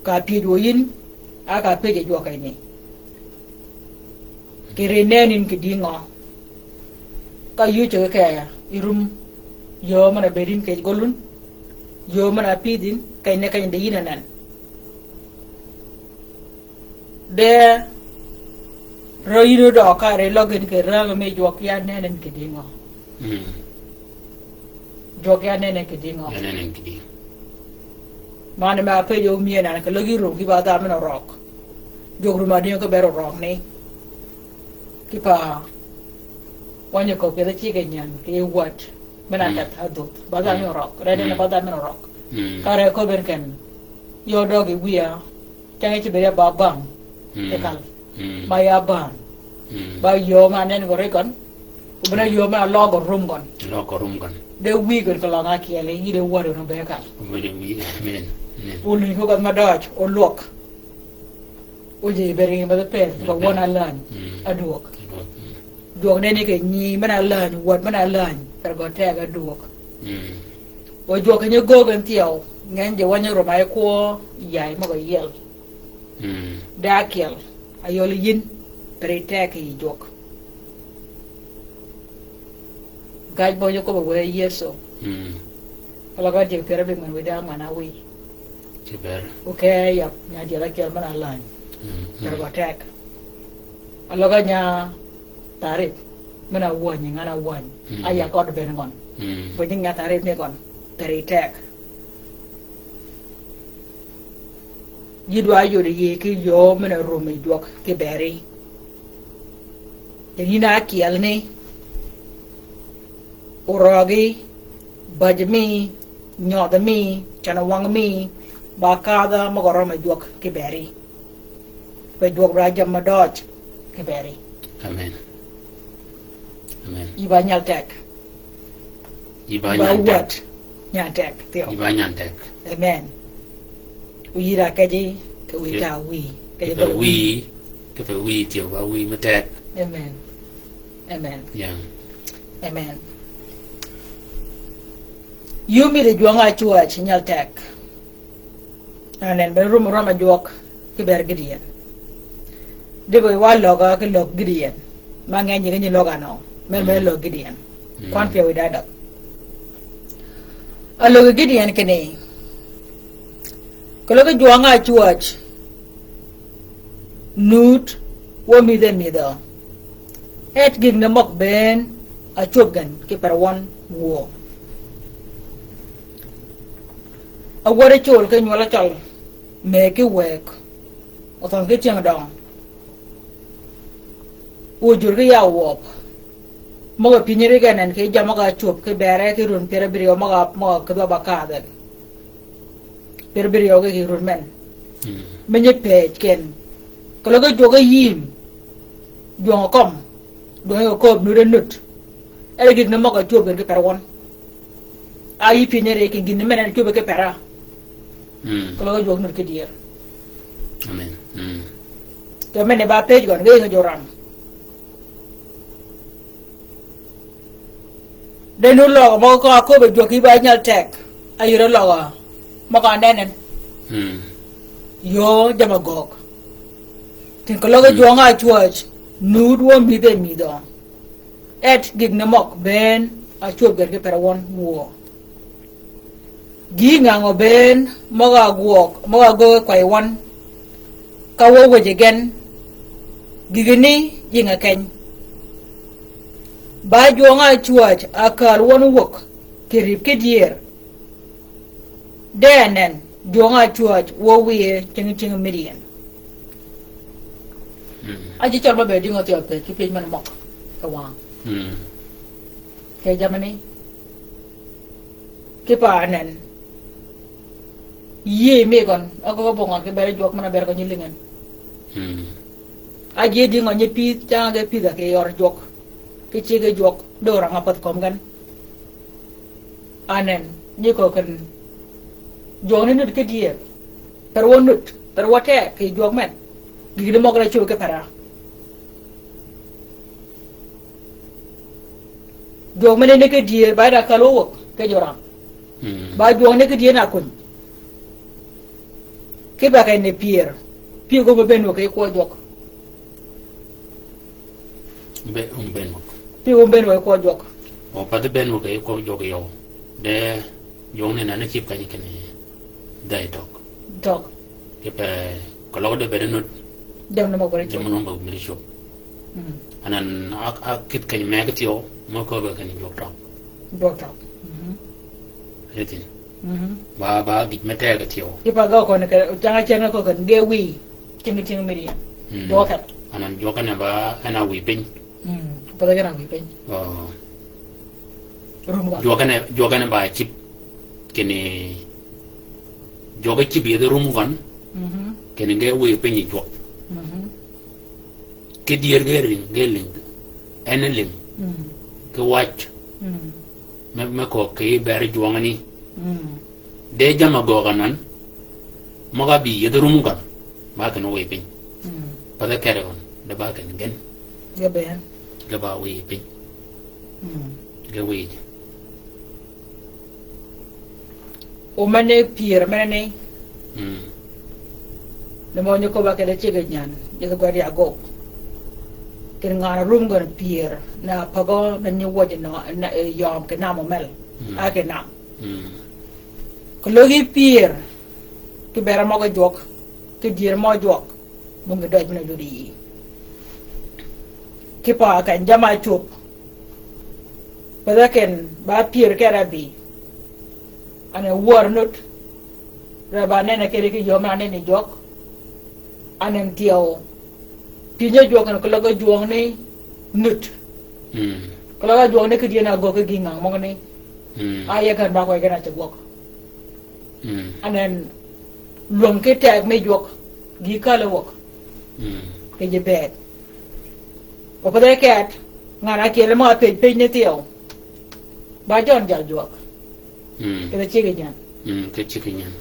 Ka pyëj wø yïn, a ka pyëj jwøk keny ni. Kì ri nenni kì dïngø. Ka yï cöggi keya, yï rum, yöö men-a bëëd yïn kì gøl wun, yöö men-a pïdh yïn, keny ni keny di yïn a nen. De, rø yïn ódøøg ka ri løg yïn kì rang mi jwøk ya nenni kì dïngø. Mm. Jwøk ya nene kidingo. Ya nene kidingo. Mane ma apejo mi enan ke løgi rum ki ba dha men orøg. Jwøk rum adingo ke ber orøg ni. Ki pa wanye ko pidhe chike nyan ki wat. Men a tet adhuth. Ba dha men orøg. Rene ne ba dha men orøg. Mm. Kare ko ber ken. Yo dogi wiya. Cang ci bed ya ba bang. Mm. Ekal. Mm. Ma ya bang. Mm. Ba yo ma nen go regon. Ubena yo ma logo rum gon. Logo rum gon. De wi gon ko langa kiele, yi de wari no be kal. Wari wi, amen. Amen. Ulu ko gon ma doj, o luok. O je beri ma de pen, ba won alany. Mm. Aduok. Aduok. Mm. Duok ne ni ke nyi, men alany, wat men alany. Per go teg aduok. Mm. O jwøk nyi gog en thyew, ngen je wanye rum a kwø, yay møg-a yiel. Mm. De akyel, ayøl yin, per itek yi jwøk. Gaj bø jwøk kobo wë Yesu. Mm. Aløg a jek pyere bing men wïde angwen awi. Ci ber. Oke yap, nya jel akyel men alany. Mm, mm. Per gø tek. Aløg a nya Tarith, men awany, ngan awany. Mm. Aya kod ben ngøn. Mm. Bë nying nya tarith ni gøn. Teri tek. Yi dwa yod yi ki yo men arum yi jwøk ki beri. Yin akyel ni. Orøgi, baj mi, nyødh mi, cana wang mi, ba kadha møg-a røm yi jwøk ki beri. Pe jwøk bra jam ma døj ki beri. Amen. Amen. Yi ba nyal tek. Yi ba nyal tek. Wat nyal tek. Thyew. Yi ba nyal tek. Amen. Wi ra keji, ke wi ka wi. Ke pe wi, ke pe wi, thyew ba wi ma tek. Amen. Amen. Yeah. Amen. Yumi de jwøng a chwøch nyal tek. Anen, be rum rum a jwøk ki ber Gideon. Di be wa løg-a ki løg Gideon. Ma ngen ji ki nyi løg-a nø. Men be løg Gideon. Mm. Kwan pye wi dadøg. A løg Gideon kini. Keløg ki jwøng a chwøch. Nut, wø midhe midhø. Et gïg ni møg bënn, a cwöb gen ki per wøn wuö. A wär col ki nywøl a cøl, mëgg ki wëgg, othønh ki tyëng døng. Ojur ki ya wøb. Møg-a pyënyri gen en ki jammì møg-a cwöb ki bere ki run pyär abïryew møg-a, møg-a kidhwa ba kadh en. Pyär abïryew ki run men. Mm. Me nyi pëj ken. Keløg ki jwøk yïm. Jwøng kømm. Dwøng yi kööb nut e nut. Ere gïn ni møg-a cwöb gen ki per wøn. A yï pyënyri ki gïn ni men en cwöb ki per a. Mm. Keløg ki jwøk nut ki dyër. Amen. Mm. Kì men ni ba pëj gøn, ge nge joram. De nu løg møg-a köbbi jwøk yi ba nyal teg, a yïr løg møg-a nenen. Mm. Yöö jammì gøgg. Tin keløg ki jwøng a cwäj, nud wø midhe midhø. Et gïg ni møg bënn, a cwöb gen ki per wøn wuö. Gï ngangø bënn, møg-a gwøg, møg-a göggi kwäy wøn, ka wø wëjji gen, gïgï ni yïnge keny. Ba jwøng a cwäj, a kääl wøn wäg, kì rïb ki dyër. De anen, jwøng a cwäj, wø wiye, cing cing Midian. Mm. A ji cøl ba be dïngø thyew pëj, ki pëj men møg, kì wang. Mm. Kì jammì ni. Ki pa anen. Yïëy mi gøn, a gø bong a ki bere jwøk men a bere gø nyi lingen. Mm. A ji dïngø nyi pïdh, cang a ge pïdh a ki yør jwøk. Ki ciggi jwøk, dø rang a pädh kömi gen. Anen, nyi köög ken. Jwøk ni nud ki dyër. Per wø nud, per wø teg, ki jwøk men. Gïg ni møg re cwöb ki per a. Jwøk men ni ki dyër, ba da kal wø wäg, ki joram. Mm. Ba jwøk ni ki dyër na kuny. Ki ba keny ni pyër. Pyëgø me bënn wäg ki kwø jwøk. Be, um bënn wäg. Pyëgø me bënn wäg ki kwø jwøk. O, pa de bënn wäg ki kwø jwøk yøw. De, jwøk ni na ni cïb kany kini dhäy tøg. Tøg. Ki pe, keløg de bede nud. Dem ni møg bede cwöb. Dem ni møg bede cwöb. Mm. Anan a, a kït keny me ki thyew, mø köbbe kinni jwøk tøg. Jwøk tøg. Mhm. Anything. Mhm. Ba, ba gïj me teg ki thyew. Kipa gø køn ke, cang-a cen ke køn ge wïy. Cing, cing mïdhi. Mm. Jwøk ken. Anan jwøk ken ba, en a wïy piny. Mm. Path gen a wïy piny. Oh. Rum gøn. Jwøk ken, jwøk ken ba cïb. Kinni, jwøk cïb yethi rum gøn. Mhm. Kinni ge wïy piny jwøk. Mhm. Ki dyër ge ring, ge ling. En ling. Mm. Ki wac. Mm. Me, me köög ki ber jwøngani. Mm. De jammì agögg anan. Møg-a bï yethi rum gøn. Ba kinni wïy piny. Mm. Path kere gøn. De ba kinni gen. Ge ber. Ge ba wïy piny. Mm. Ge wïy ji. O mene pyër mene ni. Mm. Ni mø nyi köbba kede ciggi nyan, yethi gwed ya gog. Kinni ngan-a rum gøn pyër, na pagø, na nyi wøj na, na, eh, yøm kì nam omel. Mm. A kì nam. Mm. Keløg yi pyër, ki bera møg-a jwøk, ki dyër mø jwøk. Bong kì døj men-a ludi yï. Kipa keny jamm-a cwöb. Path gen ba pyër kere abï. Anan wär nud. Re ba nene kede ki yöm anan nene jwøk. Anan thyew. Pyëny-a jwøk en keløg-a jwøngni nud. Mm. Keløg-a jwøngni ki dyën-a göggi gï ngang møgani. Mm. A ye gen ba kwøy gen a ceg gwøg. Mm. Anan lwäng ki teg mi jwøk, gï kal-a wäg. Mm. Kì ji bëëd. O path gen, ngan-a kyel mø a pëj pëj ni thyew. Ba jøn jal jwøk. Mm. Kì ciggi nyan. Mm, kì ciggi nyan.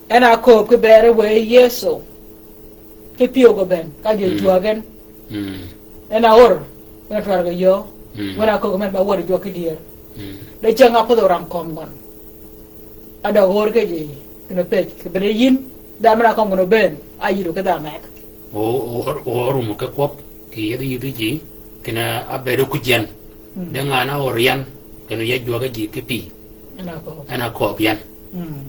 En a kööb ki bera wëy Yëso. Ki pyëw gø bënn, ka ji jwøk gen. Mm. En a or, en a twar gø yöö. Mm. Wen a köög men ba wär jwøk ki dyër. Mm. De ceng-a pädhi orang kömi gøn. A døg or ki ji, kinni pëj, kì bënn yïn, dha men-a kömi gøn obënn, a yïdø ki dha meg. O, o, o, orum ki kwøb, kì yethi yïdhi ji, kinni a bëëd kuj yan. Mm. De ngan-a or yan, kinni ya jwøk ji ki pï. En a kööb. En a kööb yan. Mm.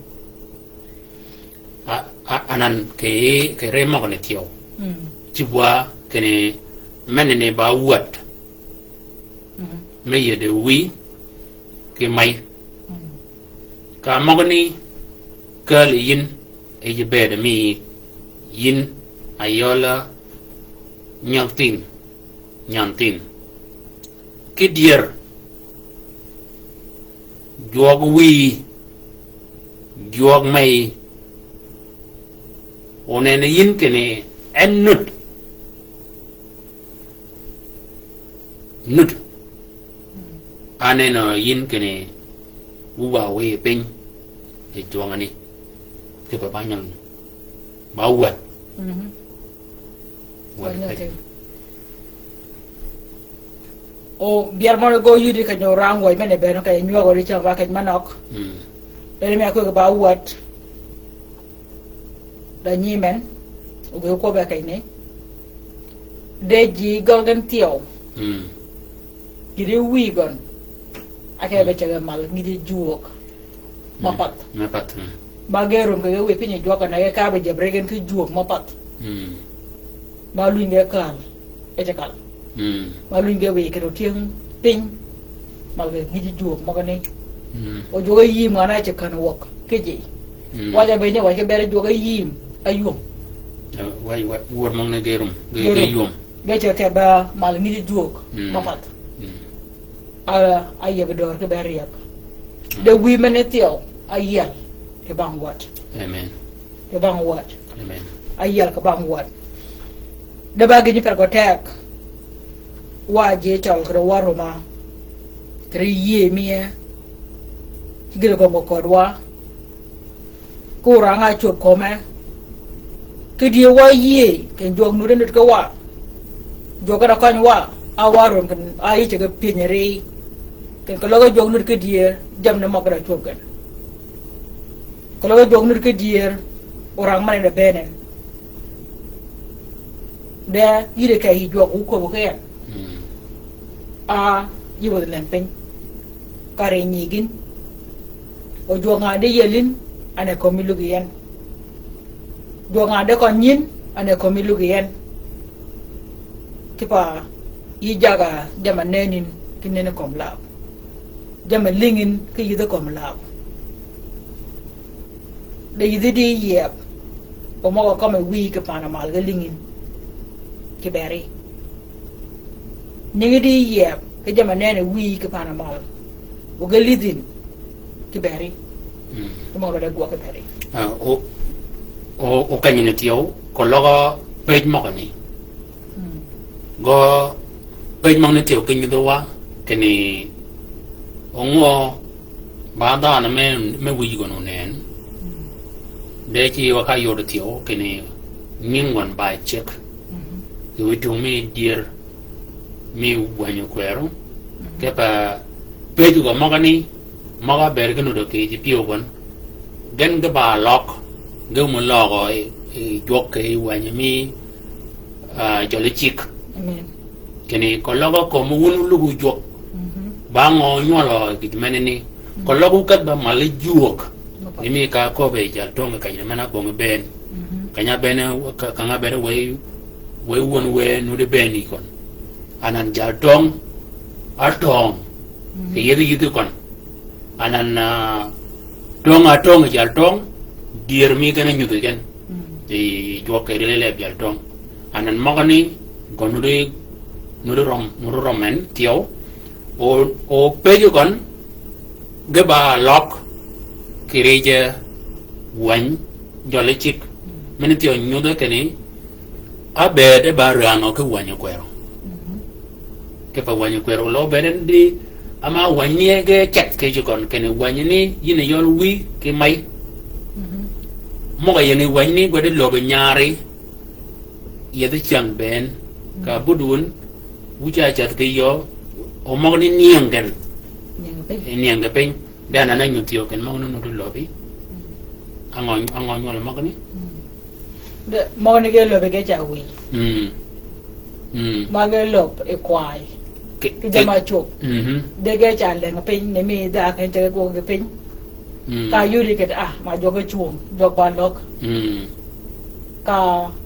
A, a, anan kì, kì ri møgani thyew. Mm. Cïb wa kinni menani ba wäd. Mm. Me yede wïy ki may. Mm. Ka møgani kääl yi yïn, yi ji bëëd mi yïn a yøl-a nyag thïn. Nyan thïn. Ki dyër. Jwøk wïy. Jwøk mey. Onene yïn kinni en nud. Nud. Anene yïn kinni wu ba wïy piny. E jwøngani. Kipe ba nyal. Ba wäd. Mhm. Wäd. Wäd piny. O, bier møn-a gø yudi keny orang wøj men-a bënn keny nywag odi cam ba keny manøg. Mm. Eri mi a kwëggi ba wäd. Da nyi men, o gø kwøbbe keny ni. De ji gøn gen thyew. Mm. Gïti wïy gøn. A ke be cege mal, ngïti jwøk. Mm. Mapath. Mapath, mm. Ma ge rum kì ge wïy piny jwøk na ge ka be jebri gen ki jwøk mapath. Mm. Ma luny ge kal, e ce kal. Mm. Ma luny ge wïy kì otyëng piny. Ma ge ngïji jwøk møgani. Mm. O jwøk ayïm ngan-a ce kän wäg ki ji. Mm. Wac-a be nyi wac ki ber jwøk ayïm, ayum. Eh, wac, wac, wör møgani ge rum, ge, ge rum. Ge yum. Ge ce ke ba mal ngïji jwøk, mm, mapath. Mm. A, a yeg dör ki ber yeg. De wïy men-a thyew, a yiel, kì bang wäd. Amen. Kì bang wäd. Amen. A yiel kì bang wäd. De ba gïn per gø teg. Wa ji cøl kì ri wa ruma. Kì ri yïëy mi e. Gïn gø gø ködwa. Ki orang-a cwöb kömi. Ki dyëw wa yïëy, keny jwøk nud e nud ki wa. Jwøk en a køny wa, a wa röm keny a yï ceg pyëny ri. Keny keløg jwøk nud ki dyër, jammì ni møg da cwöb gen. Keløg jwøk nud ki dyër, orang men-a bënn en. De, yï di ke yï jwøk wu köbbi ki en. Mm. A, yï wädhi nen piny. Ka ri nyi gïn. O jwøk ngan di yiel yïn, ane kömi luggi yi en. Jwøk ngan di køny yïn, ane kömi luggi yi en. Kipa, Yï jaga jammì neni ki neni kömi lab. Jammì lïngi ki yïdhi kömi lab. De yïdhi di yieb. O møg-a kømmi wïyi ki pan-a mal ge lïngi. Ki beri. Nyingi di yieb ki jammì neni wïyi ki pan-a mal. O ge lïdhi ki beri. Mm. Ki møg-a de gwøg ki beri. Ah, o, o, o kanyini thyew, ko løg-a pëj møgani. Mm. Gø pëj møgani thyew ki nyudhi wa, kinni o ngø ba dhanhø me, me wïj gøn onen. Mm. De ci wa ka yod thyew, kinni nying gøn ba ceg. Mm-hmm. Ki wïj tung mi dyer, mi wänyi kwërø. Mm-hmm. Kipe pëj gø møgani, møg-a bëëd ki nuti ki ji pyëw gøn. Gen ge ba løg, ge mø løg i, i jwøk ki wänyi mi, ah, jøli cigg. Amen. Kinni ko løg-a kömi wun wu luggi jwøk. Mhm. Ba ngø nywøl gïj menani. Mhm. Ko løg wu kedh ba mal jwøk. Mø pa. Ni mi ka köbbi jal töng kanyini men-a kwøngi bënn. Mhm. Keny-a bënn, ka, keny-a bënn wëy, wëy wun wë nuddi bënn yi køn. Anan jal töng, a töng. Mhm. Kì yethi yïdhi køn. Anan, ah, töng a töng jal töng, dyër mi gen a nyudhi gen. Mm. I jwøk kì ri leleb jal töng. Anan møgani, gøn nuddi, nuddi røm, nuddi røm men, thyew. O, o pëj gøn, ge ba løg, kì ri je wäny, jøli cigg. Mm. Men thyew nyudhi kinni, a bëëd e ba rangø ki wänyi kwërø. Mhm. Kipe wänyi kwërø løg bëëd en di, ama wänyi ni ge ceth ki ji køn kinni wänyi ni yïn yøl wïy ki may. Mhm. Møg-a ying yi wänyi ni gwed lobbi nyari, yethi cyäng bënn, ka, mhm, bud wun, wu ca ceth ki yöö, o møgani nying gen. Nying piny. Nying gen piny. De anan a nyudhi thyew kinni møgani nuddi lobbi. Mhm. Angø, angø nywøl møgani? Mhm. De, møgani ge löbbi ge ca wïy. Mm. Mm. Ma ge löb i kwaay. Ki, ki, ki jammì cwöb. Mhm. De ge ca leng piny, ni mi dhak en ceg ge gwøg gi piny. Mm. Ka yudi kedi, ah, ma jwøk ge cwöng, jwøk ba løg. Mm. Ka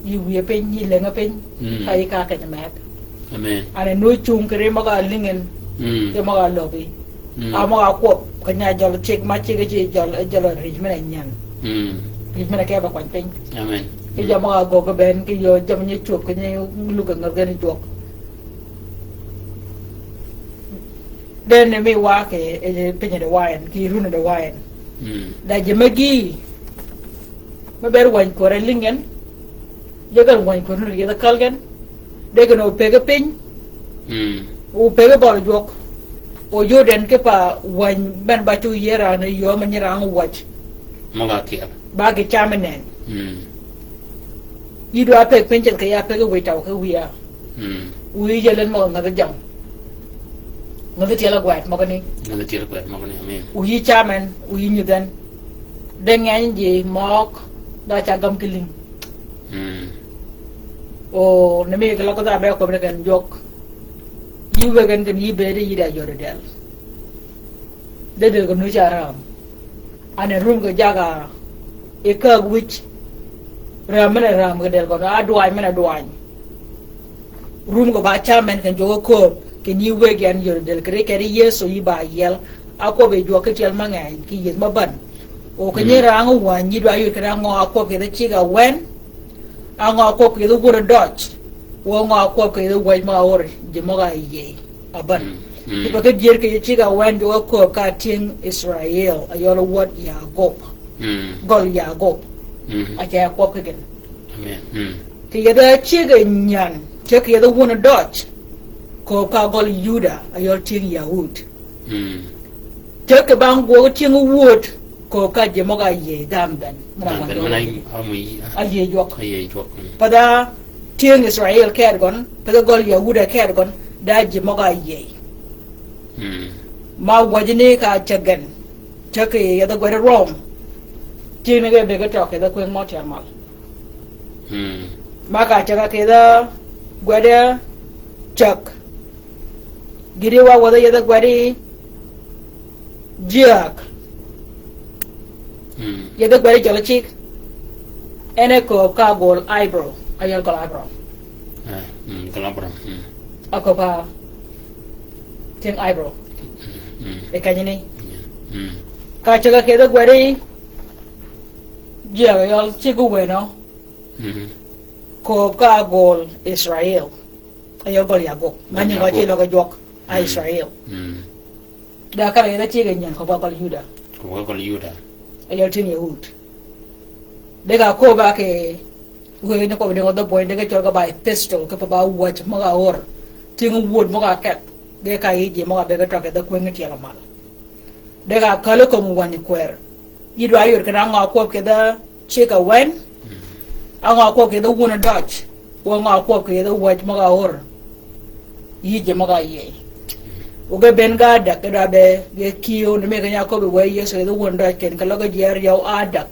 yï wïye piny, yï lenge piny, mm, ka yï ka keny meth. Amen. Ani nu cung kedi møg-a lïngi en, mm, ki møg-a löbbi. Mm. A møg-a kwøb, keny-a jøl cigg ma cigg ci jøl, jøl rïj men-a nyän. Mm. Rïj men-a ke ba kwany piny. Amen. Ki, mm, jø møg-a göggi bënn, ki yöö jammì nyi cwöb, ki nyi luggi ngädhi gen jwøk. De ni mi wa kì, e, pinyi di wa en, kì runi di wa en. Mm. Da ji megi, me ber wäny kwër a lïngi en, je gen wäny kwër ni yethi käl gen, de gen opege piny, mm, opege bøli jwøk, o yod en kipe wäny men ba cu yïe rang ni yöö me nyi rang wäj. Møg-a kyel. Ba gï cam nen. Mm. Yï dwa pëgg piny ceth kì ya pëgg wïj tøw ki wïya. Mm. Wïy yelen møg-a ngädhi jammì. Ngädhi tyel a gwed møgani. Ngädhi tyel a gwed møgani, amen. Wïy cam en, wïy nyudh en. De ngeny ji møg-a ca gam ki lïng. Mm. O, ni mi ki løg dha be kwøb ni gen jwøk. Yï wëggi en gen yï bëëdi yï da yodi dël. De dël gø nucci a räm. Ani rum gø jaga i käg wïj. Räm men-a räm gø dël gø, a dwany men-a dwany. Rum gø ba cam en ken jwøk kööb, ken yï wëggi en yöri dël kedi, kedi Yëso yï ba yiel. A kwøb yi jwøk ki tyel mangeny, ki yïëth mabän. O ken yï rang wäny, yï dwa yod kedi angø a kwøb kedi cigg awen. Angø a kwøb kedi wun døj. Wa ngø a kwøb kedi wäj møg-a ör ji møg-a yïëy. Abän. Mm, mm. Kipe ki dyër ki cigg awen jwøk a kööb ka tyëng Israel, a yøl wød Yakob. Mm. Gøl Yakob. Mm. A ca kwøb ki gen. Amen. Mm. Kì yethi cigg nyän, ceg kì yethi wun døj. Kööb ka gøl Yuda, a yøl tyëng Yahud. Mm. Ceg kì bang gwøg tyëng wud, kööb ka ji møg-a yïëy dhanhø gen. Dhanhø gen, men-a, a yïëy jwøk. A yïëy jwøk. Mm. Path-a tyëng Israel ked gøn, path-a gøl Yahuda ked gøn, da ji møg-a yïëy. Mm. Ma wäjji ni ka ceg gen, ceg kì yethi gwed Rom. Tyëng ni ge bëgg tøg kì yethi kwëng mø tyel mal. Mm. Ma ka ceg kì yethi gwed ceg. Gïti wa wädhi yethi gwedi jyäg. Mm. Yethi gwedi jøl cigg. En e kööb ka gol eyebrow. A yøl gøl eyebrow. Eh, mm, gøl eyebrow. Mm. Aköbba tyëng April. Mm. E kanyani. Mm. Ka cäg-a kidhi gwedi, ji-a yøl cigg-a wënø. Mm. Kööb ka ágöl Israel. Ayøl gøl yagø. Mani gø ci løg-a jwøk a Israel. Mm. Da kal-a yeth-a cigg-a nyien kööb ka gøl Yuda. Kööb ka gøl Yuda. Ayøl tyëng Yahud. De ka kööb-a kì wëëg ni kwøb dëng-a dhø bwøny de ge cøl ge ba epistle, kipe ba wäc møg-a or. Tyëng wöd møg-a keth. Ge ka yij ji møg-a bëgg-a tøg kì dhø kwëng-a tyel-a mal. De ka källi kömi wäny kwer. Yï dwa yod kinni á ngø akwøb kì dhø cigg-a wën. Á ngø akwøb kì dhø wun døj. Wa ngø akwøb kì dhø wäc møg-a or. Yïj ji møg-a yiëy. Wa ge bënn ge ádäg ge dwa be ge kiew, ni mi keny-a áköbbi wë Yëso kì dhø wun døj kinni keløg ji áryew ádäg.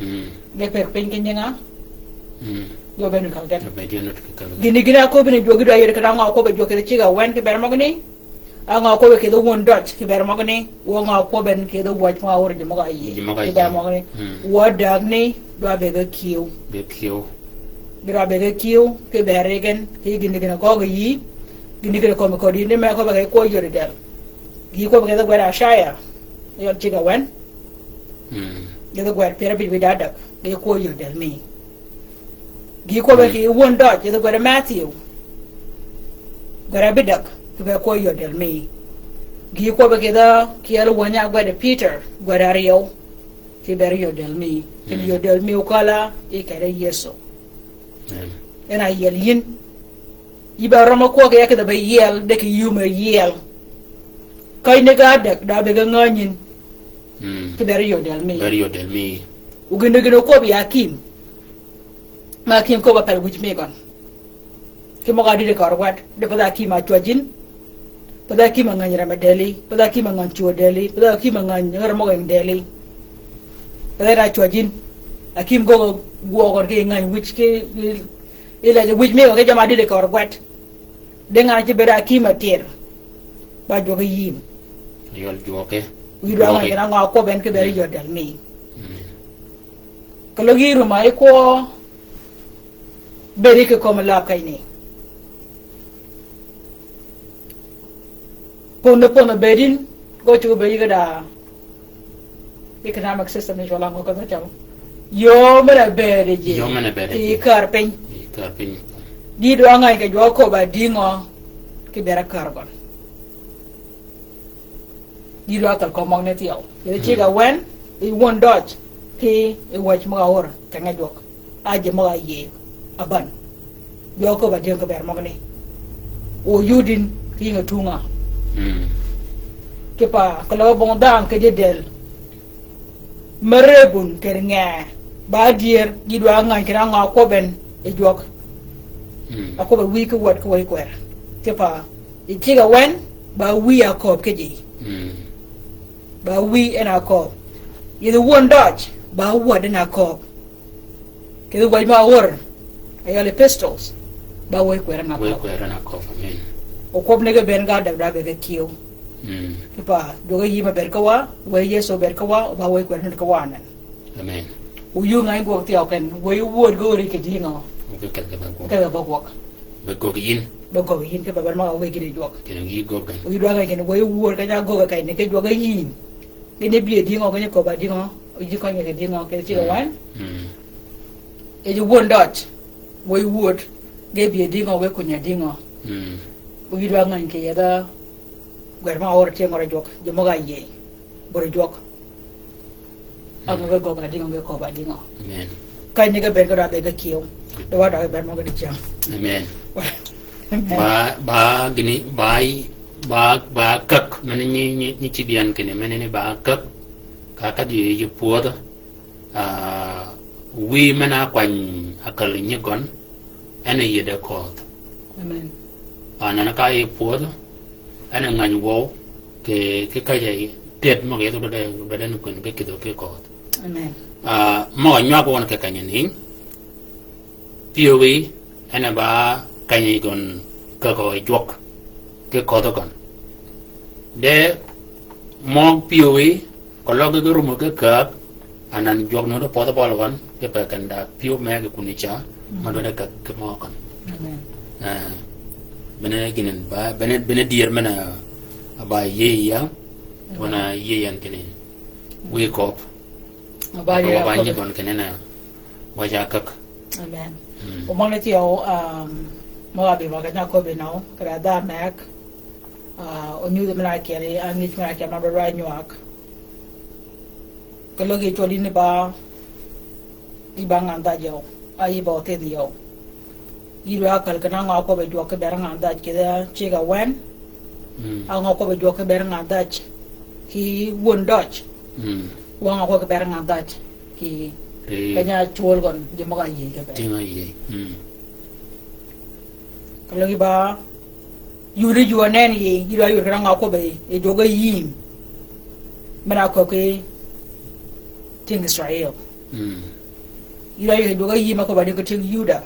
Mm. Ge pek piny ki nying-a. Mm. Ge bënn kal gen. Ge bënn kal gen. Gïn-a gïn-a áköbbi ni jwøk gï dwa yod kinni á ngø akwøb jwøk kì dhø cigg-a wën kibër møgani. Á ngø akwøb kì dhø wun døj kibër møgani. Wa ngø akwøb en kì dhø wäc møg-a or ji møg-a yiëy. Ji møg-a yiëy. Kibër møgani. Mm. Wa dägni dwa be ge kiew. Be kiew. Gï dwa be ge kiew, kibër gen, kì gïn-a gïn-a gøggi yï, gïn-a gïn-a kömi köddi ni me kwøbbe kì kwøb yod dël. Gï kwøbbe kì dhø gwed Icaya, yøl cigg-a wën. Mm. Gï dhø gwed pyär ábïj wïj ádäg, gï kwøb yod dël mi. Gï kwøbbe kì wun døj, gï dhø gwed Matthew. Gwed ábïdäg, kibër kwøb yod dël mi. Gï kwøbbe kì dhø kyel wäny-a gwed Peter, gwed áryew. Kibër yod dël mi. Kibër yod dël mi okala, i kede Yëso. Amen. En a yiel yïn. Yï ba rømø kwøggi ya kidhi be yiel, de kì yum e yiel. Kany ni ge ádäg, da be ge ngänyin. Mm. Kibër yod dël mi. Bër yod dël mi. Ogïn ogïn okwøb ya akim. Ma akim köbb-a pel wïj mi gøn. Ki møg-a dïd kì ørgwed, de path akim a cwäjin. Path akim a ngäny rem deli, path akim a ngäny cwöö deli, path akim a ngäny ngär møg-a ying deli. Path en a cwäjin. Akim gøgg-a gwøg gøn ki ngäny wïj ki, i, i lej wïj mi gøn ki jamm-a dïd kì ørgwed. De ngan-a ci bëëd akim atir. Ba jwøk yïm. Yøl jwøke. Yï dwa ngäny kinni á ngø akwøb en kibër yod dël mi. Mm. Keløg yï rum-a i kwøb bëëdi kì kömi lab kany ni. Pöndhø pöndhø bëëdin, gø cuggi bëëdi kì da economic system ni cwøl á ngø kedhø cam. Yöö men-a bëëdi ji. Yöö men-a bëëdi ji. I kär piny. I kär piny. Di dwa ngäny kì jwøk köbb-a dïngø kibër kär gøn. Di dwa kal kömi møgani thyew. Kidhi cigg-a wën, i wun døj, ki i wäc møg-a or, keng-a jwøk. A ji møg-a yiëy, a bän. Jwøk köbb-a dïngø kibër møgani. O yudin, ki ying-a tungø. Mm. Kipe, keløg bong dhanhø kì dï dël. Märëbun kì ngee, ba dyër, gï dwa ngäny kinni á ngø akwøb en, i jwøk. Mm. Akwøb e wïy ki wäd ki wëy kwer. Kipe, i cigg-a wën, ba wïy a kööb ki ji. Mm. Ba wïy en a kööb. Yidhi wun døj, ba wäd en a kööb. Kidhi wäj møg-a or, a yøl epistles, ba wëy kwer en a kööb. Wëy kwer en a kööb, amen. O kwøb ni ge bënn ge ádäg da be ge kiew. Mm. Kipe, jwøk yïm a bëëd ki wa, wëy Yëso bëëd ki wa, ba wëy kwer en ki wa anan. Amen. O yï ngäny gwøg thyew ken, wëy wöd gø ri kì dïngø. Kì kedhi be gwøg. Kì kedhi be gwøg. Be gwøg yïn. Be gwøg yïn, kipe bëëd møg-a wëy gïn i jwøk. Kinni yï gwøg ken. O yï dwa ngäny kinni wëy wöd keny-a gwøg keny ni kì jwøk yïn. Gïn-a bï e dïngø, gïn-a köbb-a dïngø, o yï kønyi kì dïngø, kidhi cigg-a wën. Mm. E ji wun døj, wëy wöd, ge bï e dïngø, ge kuny-a dïngø. Mm. O yï dwa ngäny kì yethi, gwed møg-a or tyëng ør jwøk, ji møg-a yiëy, bur jwøk. Á ngø ge gwøg-a dïngø, ge köbb-a dïngø. Amen. Kany ni ge bënn ge dwa be ge kiew. De wa dwa ge bënn møg-a dicäng. Amen. Amen. Ba, ba, gïni, ba, ba, ba käg, men nyi, nyi, nyi cïb yan kinni, men ni ba käg, ka käg yï, yï pwödhø. Ah, wïy men-a kwany akal nyi gøn, en a yied e kööth. Amen. Anan ka yï pwödhø, en a ngäny wøw, kì, kì käjj-a tet møg-a yethi dwaddi, dwaddi ni kwën kì kïdhø ki kööth. Amen. Ah, møg-a nywag wøn kì kanyani. Pyëwí, en a ba känyi gøn kägg-a jwøk, ki ködhi gøn. De møg pyëwí, keløg ge rumø ki käg, anan jwøk nuti pödhi bøli gøn, kipe kenda pyëw me kì kuni ca, mm, ma dwaddi käg ki møg gøn. Amen. Eh. Bene ginen ba, bene, bene dier mena, a ba yie ya. Amen. Wana yie yan kene. Wi kop. A ba yie ya kop. Wa ba nyi kon kene na. Wa ja kak. Amen. Mm. O mane ti o, um, mo abi ba kanya ko be no, kra da mek. Ah, o nyudhi mena kere, a ngich mena kere, ma ba nywak. Keløg yi cwøl yïn ba, yï ba ngandhaj yøw, a yï ba othidh yøw. Yï dwa kal kena ngø akwøb yi jwøk ki ber ngandhaj kidhe cigg awen. Mm. A ngø akwøb yi jwøk ki ber ngandhaj ki wun døj. Mm. Wa ngø akwøb ki ber ngandhaj ki kenya cwøl gøn, ji møg-a yïëy ki ber. Ting a yïëy. Mm. Keløg yi ba, yudi jwøk nen yi, yudi a yudi kena ngø akwøb yi, yi jwøk yi yïm. Mena akwøb ki tyëng Israel. Mm. Yudi a yudi jwøk yi yïm akwøb a dïng ki tyëng Yuda.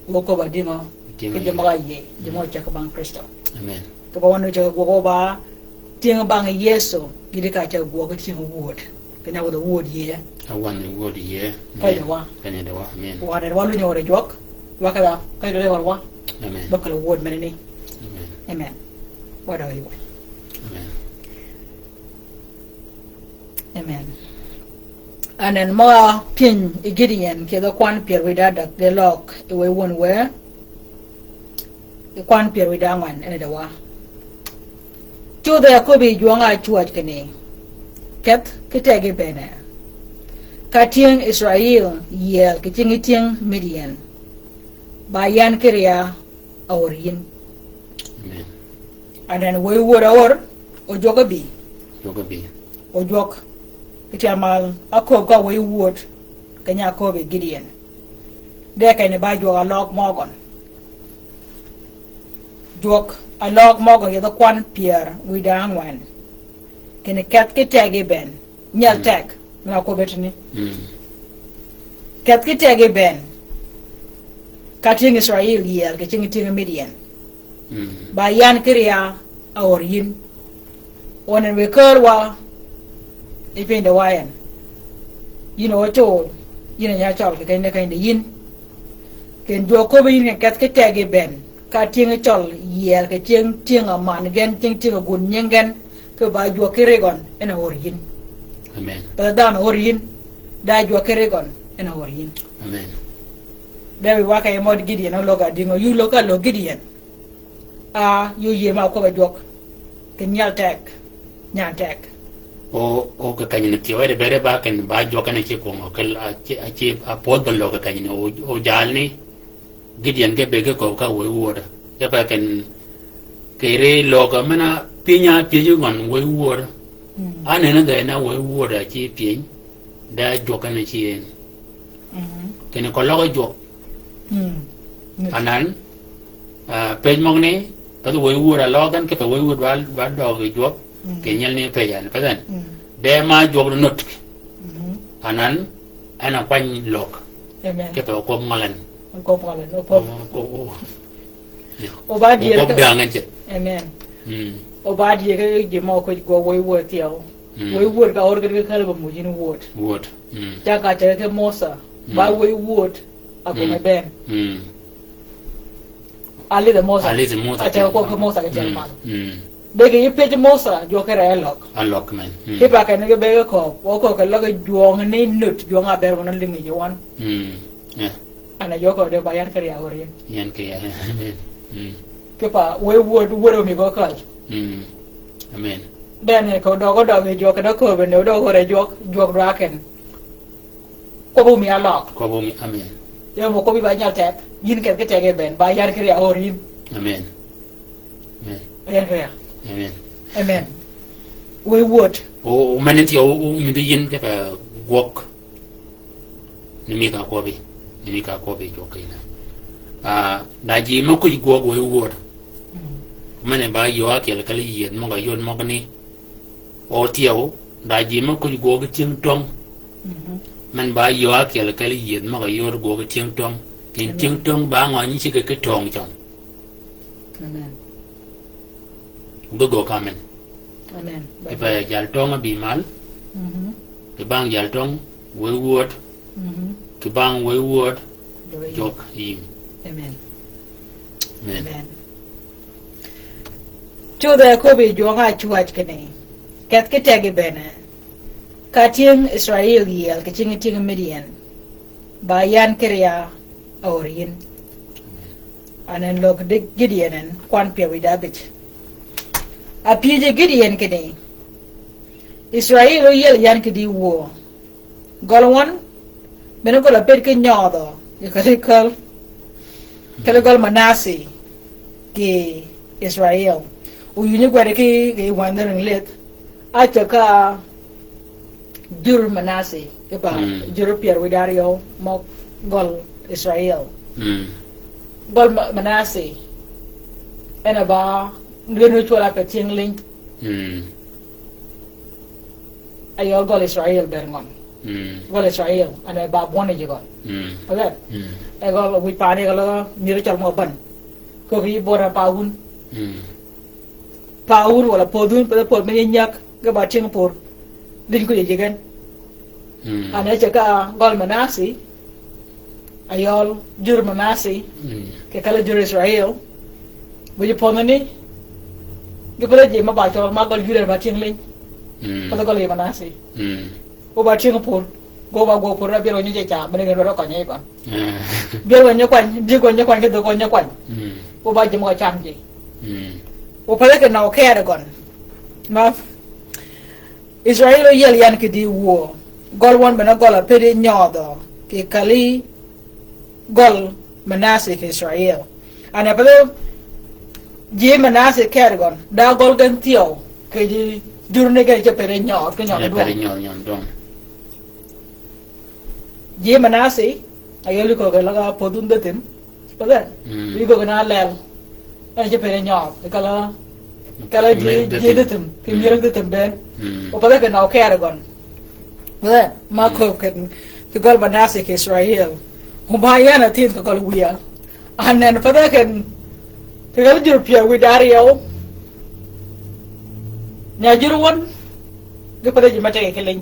Wa akwøb a dïng o, ki ji møg-a yïëy, ji møg-a ceg bang Krïstø. Amen. Kì ba wan ceg gwøg ba, tyëng bang Yëso, gïti ka ceg gwøg tyëng wud. Kenya wadh wud yie. A wan wud yie. Kenya wa. Kenya de wa. Amen. Wa de wa lu nyo de jwøk. Wa ka da, kenya de wa. Amen. Ba kala wud mene ni. Amen. Amen. Wa da wa. Amen. Amen. Anen mø-a pyëny yi Gideon kidhe kwan pyär wïdá däg ge løg yi wëy wun wë. Kwan pyär wïdá ngwen, en de wa. Cudhe aköbbi jwøng-a cwäj kinni, keth ki tegi bënn. Ka tyëng Israel yiel kì cingi tyëng Midian, ba yan ki ria a or yin. Amen. Anen wëy wud a or, o jwøk abi. Jwøk abi. O jwøk. Kì tyel mal, aköbbi ka wëy wud, kenya aköbbi Gideon. De kenni ba jwøk a løg møgøn. Jwøk a løg møgøn yedhi kwan pyär wïdá ngwen. Kinni keth ki tegi bënn. Nyel teg. Mena akwøb yi tini. Mm. Keth ki tegi bënn. Ka tyëng Israel yiel kì cingi tyëng Midian. Mm. Ba yan ki ria a or yin. Wanen wi kär wa, yi piny de wa en. Yin o col, yin a nya cøl kì keny de keny de yin. Ken jwøk köbbi yin ken keth ki tegi bënn. Ka tyëng cøl yiel kì tyëng, tyëng a man gen, tyëng, tyëng a gun nying gen. Kì ba jwøk ki rigøn, en a or yin. Amen. Pe dhanhø or yin, da jwøk ki rigøn, en a or yin. Amen. De wi wa ka yi mød Gideon, o løg a dïng o, yu løg ka løg Gideon. A, yu yie ma kwøb a jwøk. Kì nyel teg, nyan teg. O, o kì keny ni thyew, e de bere ba ken ba jwøk ken a ci kwøng o, kel a ci, a ci, a pwødh ba løg kì keny ni, o, o jal ni. Gideon ge be ge köbbi ka wëy wud. Ge pa ken kere løg mena pyëny-a pyëny ngøn wëy wud. Mm. Anen ge na wëy wud a ci pyëny. Da jwøk ken a ci en. Mhm. Kinni ko løg jwøk. Mm. Anan, ah, pej møgani, pa wëy wud a løg en, kipe wëy wud ba, ba døg yi jwøk. Mm. Kì nyel ni pej en, pa den. Mm. De ma jwøk du nut. Mhm. Anan, en a kwany løg. Amen. Kipe okwøb ngøl en. Okwøb ngøl en, okwøb. O, o, o. Yeah. O ba dier. Okwøb ka, dang en ceth. Amen. Mm. O ba dier ka ji mø ko gwøg wëy wud thyew. Mm. Wëy wud ka or ka kal ba muj yin wud. Wud. Mm. Ca ka ceg ki Musa. Mm. Ba wëy wud, a gøn e bënn. Mm. A lidh Musa. A lidh Musa. A ceg kwøb ki Musa ka ceg mal. Mm. De kì yï pyëj Musa, jwøk ki ria a løg. A løg men. Mm. Kipe ken ge be ge köbbi, o köbbi ke løg jwøng ni nut, jwøng a ber wøn a lïngi ji wøn. Mm. Yeah. Ana jwøk de ba yan ki ria or yin. Yan ki ria, amen. Mm. Kipe, wëy wud, wud o mi go kal. Mm. Amen. Dene ko døg, o døg yi jwøk, da köbbi ne, o døg o re jwøk, jwøk dwa ken. Kwøb o mi a løg. Kwøb o mi, amen. Yø mø kwøb yi ba nyal teg, yin keth ki teg e bënn, ba yan ki ria or yin. Amen. Amen. Yan ki ria. Amen. Amen. Wëy wud. O, o men ti o, o mi di yin ke pa gwøg. Ni mi ka kwøbbi. Ni mi ka kwøbbi jwøk ina. Ah, da ji mø kuj gwøg wëy wud. Mm. Men ba yø a kyel kali yied møg-a yod møgani. O thyew, da ji mø kuj gwøg tyëng twøng. Mhm. Men ba yø a kyel kali yied møg-a yod gwøg tyëng twøng. Kin tyëng twøng ba ngø nyi cigg ki twøng cøn. Amen. Ge gø ka men. Amen. Kì pa jal twøng a bï mal. Mhm. Kì bang jal twøng wëy wud. Mhm. Kì bang wëy wud. Jwøk. Jwøk yïm. Amen. Amen. Amen. Codh-a köbbi jwøng-a ácwäj kinni, keth ki teggi bënn, ka tyëng Israil yiel kì cingi tyëng Midian, ba yan ki ria a or yin. Anan løg Gideon en kwan pyäwïj da abij. A pyëj Gideon kinni, Israil oyiel yan kidi wuö. Gøl wøn, men gøl a pëddi ki nyødhø, kali gøl, kali gøl Manassi, kì Israil. Oyunyi gwed ki, kì wandering lith. Ácäg ka jur Manassi, kì pa, jur pyär wïdá aryøw, mø gøl Israil. Gøl Ma-, Manassi, en a ba, nrien wu cwøl a pe tyëng liny. Ayøl gøl Israil bëëd ngøn. Gøl Israil, ane ba bwøn yi gøl. Pagad. E gøl wïj pani gøl, nyiri cøl mø bän. Köög yi bwøn a pa wun. Pa wun wala pödh wun, pödh pödh men yi nyäg, ge ba tyëng pur. Diny ku yi jigen. Ane ceg ka gøl Manassi, ayøl jur Manassi, kì kali jur Israil. Wïj pödhani, ge pödh ji ma ba cøl ma gøl jur en ba tyëng liny. Pödh gøl yi Manassi. O ba tyëng pur, go ba gwøg pur, a byel wa nyi je ca, bene gen rød kony yi gøn. Byel wa nyi kwany, byel wa nyi kwany, ki dhøg wa nyi kwany. O ba ji mø ka cam ji. O pele ki na okere gøn. Ma Israil oyiel yan kidi wuö. Gøl wøn bene gøl a pëddi nyødhø, kì kali gøl Manassi kì Israil. Ane pele ji Manassi kere gøn, da gøl gen thyew, kì ji jur ni gen ce pëddi nyødhø, kì nyødhø dwøng. Pëddi nyødhø, nyødhø dwøng. Ji Manassi, ayøl yi köög ge laga pödh wun dhäthim, Pagad. Yi köög na lel. En ce pëddi nyødhø. Kala, kala ji, ji dhäthim. Kì myël dhäthim bënn. O pagad kì na okere gøn. Pagad, ma köög kì, kì gøl Manassi kì Israil. O ba yan a thith kì gøl wïya. Anen pagad kì, kì gøl jur pyär wïdá aryøw. Nya jur wøn. Ge pagad ji ma teggi ki liny.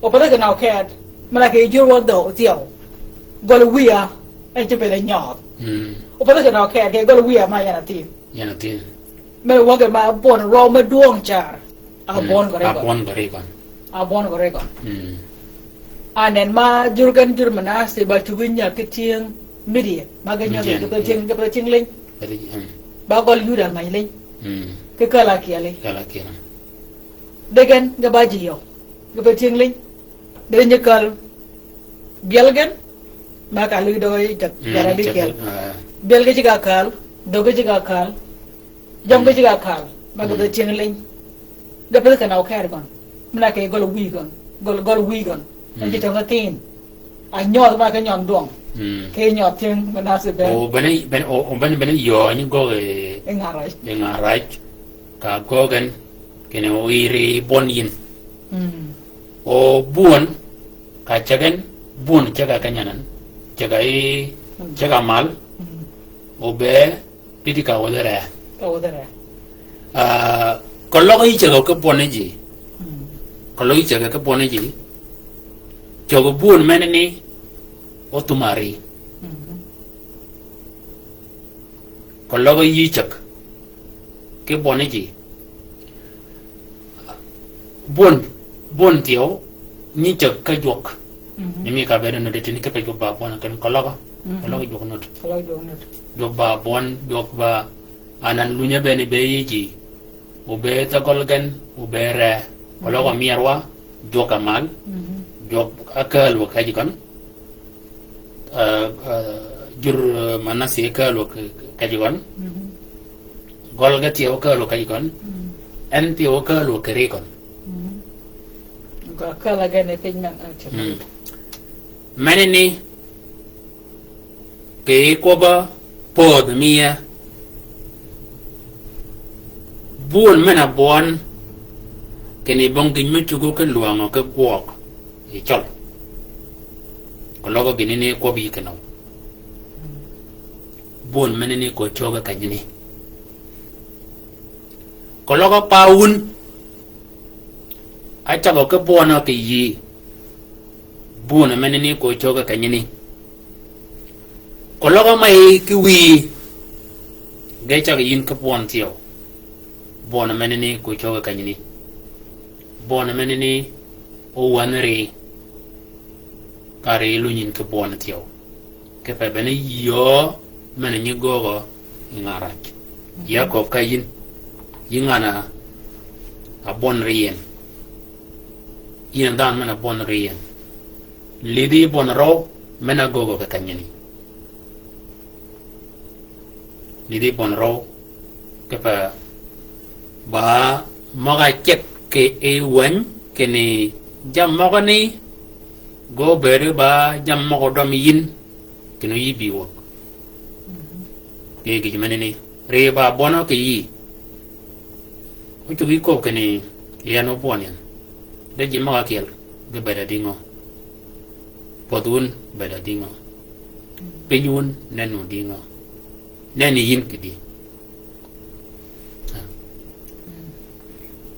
O pagad kì na okere. Mana kì jur wøn dhø, thyew. Gøl wïya. En ce pëddi nyødhø. O pagad kì na okere, kì gøl wïya ma yan a thith. Yan a thith. Men wøge ma bwøn røw me dwøng car. A bwøn gø ri gøn. A bwøn gø ri gøn. A bwøn gø ri gøn. Anen ma jur gen jur Manassi ba cuggi nyäg ki tyëng Midian. Ma ge nyäg ki pe tyëng, ki pe tyëng liny. Ba gøl Yuda ngäny liny. Ki kal ákyeli. Kal ákyeli. De gen ge ba ji yøw. Ge pe tyëng liny. De nyi kal. Byel gen. Ma ka lïg døg yi jak, jara bi kyel. Byel ge ji ka kal. Døg ge ji ka kal. Jam ge ji ka kal, ma ge dø tyëng liny. De pil kena okere gøn. Mena ke gøl wïy gøn. Gøl, gøl wïy gøn. En ji tøng thin. A nyødh ma ke nyøn dwøng. Ke nyødh tyëng Manassi bënn. O bene, bene, o, o bene, bene yø nyi gøg e. E ngaraj. E ngaraj. Ka gøg en. Kene o iri bwøn yin. O bwøn. Ka cegen. Bwøn cega ke nyanan. Cega i, cega mal. O be Pïdhi ka wodhi ree. Ka wodhi ree. Ah, keløg yï cäg ki bwøn ji. Keløg yï cäg ki bwøn ji. Cög bwöön menani othum ari. Keløg yï cäg ki bwøn ji. Bwöön, bwöön thyew, nyi cäg ka jwøk. Nyi mi ka bene nut tini kipe jwøk ba bwøn ken keløg. Keløg jwøk nut. Keløg jwøk nut. Jwøk ba bwøn, jwøk ba anan lunye bene be yiji. Obe thagøl gen, obe ree. Keløg omyerwa, jwøk amal. Jwøk akääl wø kej gøn. Ah, ah, jur, ah, Manase kääl wø ke-, kej gøn. Gøl ge thyew kääl wø kej gøn. En thyew kääl wø keri gøn. Gøl kääl gen e piny men, ah, thyew. Menani, kì kwøbb-a pödh miye. Bwöön men-a bwøn, kinni bong gïn me cuggi ki lwängø ki gwøg. I cøl. Keløg gïn ni kwøbbi kinøw. Bwöön menani ko cöggi kenyani. Keløg pa wun. Acagø ki bwøn-a kì yï. Bwöön menani ko cöggi kenyani. Keløg ma yi ki wïyi. Ge cagø yïn ki bwøn thyew. Bwøn menani ko cøge kenyani. Bwøn menani ówänhi ri. Ka ri lunyin ki bwøn thyew. Kipe bene yöö men-a nyi göögø yi ngan ræc. Yakob ka yïn. Yï ngan-a bwøn ri yien. Yïn a dhanhø men-a bwøn ri yien. Lidhi bwøn røw men-a göögø ki kenyani. Lidhi bwøn røw, kipe ba møg-a ceg kì yij wäny kinni jammì møgø ni, gø bëëd ba jammì møgø dømi yïn, kinni yï bï wäg. Kì gïj menani, ri ba bwønø kì yï. Ócuggi köbbi kinni, yan óbwøn yan. De ji møg-a kyel, gï bëëd adï ngø. Pödh wun bëëd adï ngø. Piny wun nennu dï ngø. Nenni yïn kì dï.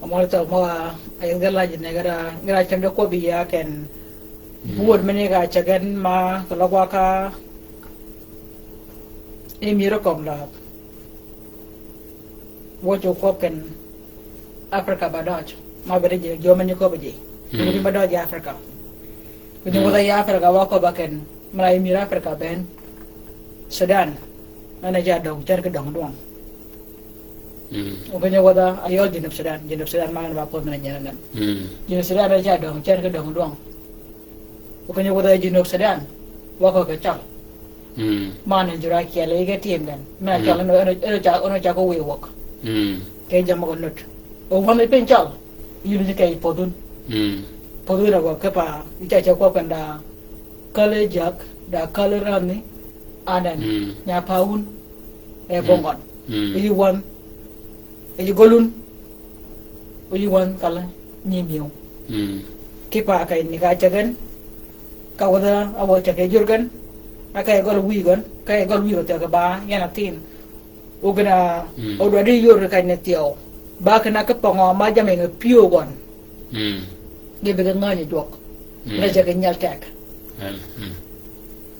Amol tø møg-a, a yeth ge lajji ne gera, gera cäng de kwøbbi ya ken. Buwöd mini ka cägen ma, keløg wa ka, i mïr kömi la. Wø cugg kwøb ken Africa ba døj. Ma bede ji, jø men nyi köbbi ji. Jø men nyi ba døj yi Africa. Kì nyi wädha yi Africa wa köbba ken, men-a yi mïr Africa bënn. Sudan. En a ca döng, cen ki döng dwøng. Okinyi wädha, a yøl Junub Sudan, Junub Sudan ma en ba pödh men-a nyen anan. Junub Sudan en a ca döng, cen ki döng dwøng. Okinyi wädha Junub Sudan, wa köbba cøl. Man en jura kyel yi ge tim den. Men-a cøl, en, en, en ca, en ca ko wi wøk. Kì jammì møgø nut. O wan piny cøl. Yïn ji kì pödh wun. Pödh wun a wøk kipe, yi ca ca kwøb ken da. Käl-a jäg, da käl-a räni, anan, nya pa wun, e bongøn. Yi wan, yi gøl wun, yi wan kal-a nyi mïw. Kipe kì ni ka cägen, ka wädha, a wädha cäg kì jur gen, a ka yi gøl wïj gøn, ka yi gøl wïj gøn thyew kì ba, yan a thin. Ogin-a, odwaddi yor keny ni thyew. Ba kinni ki pøngø ma jammì nge pyëw gøn. Ge bï ge ngänyi jwøk. Ni ce ki nyel teg.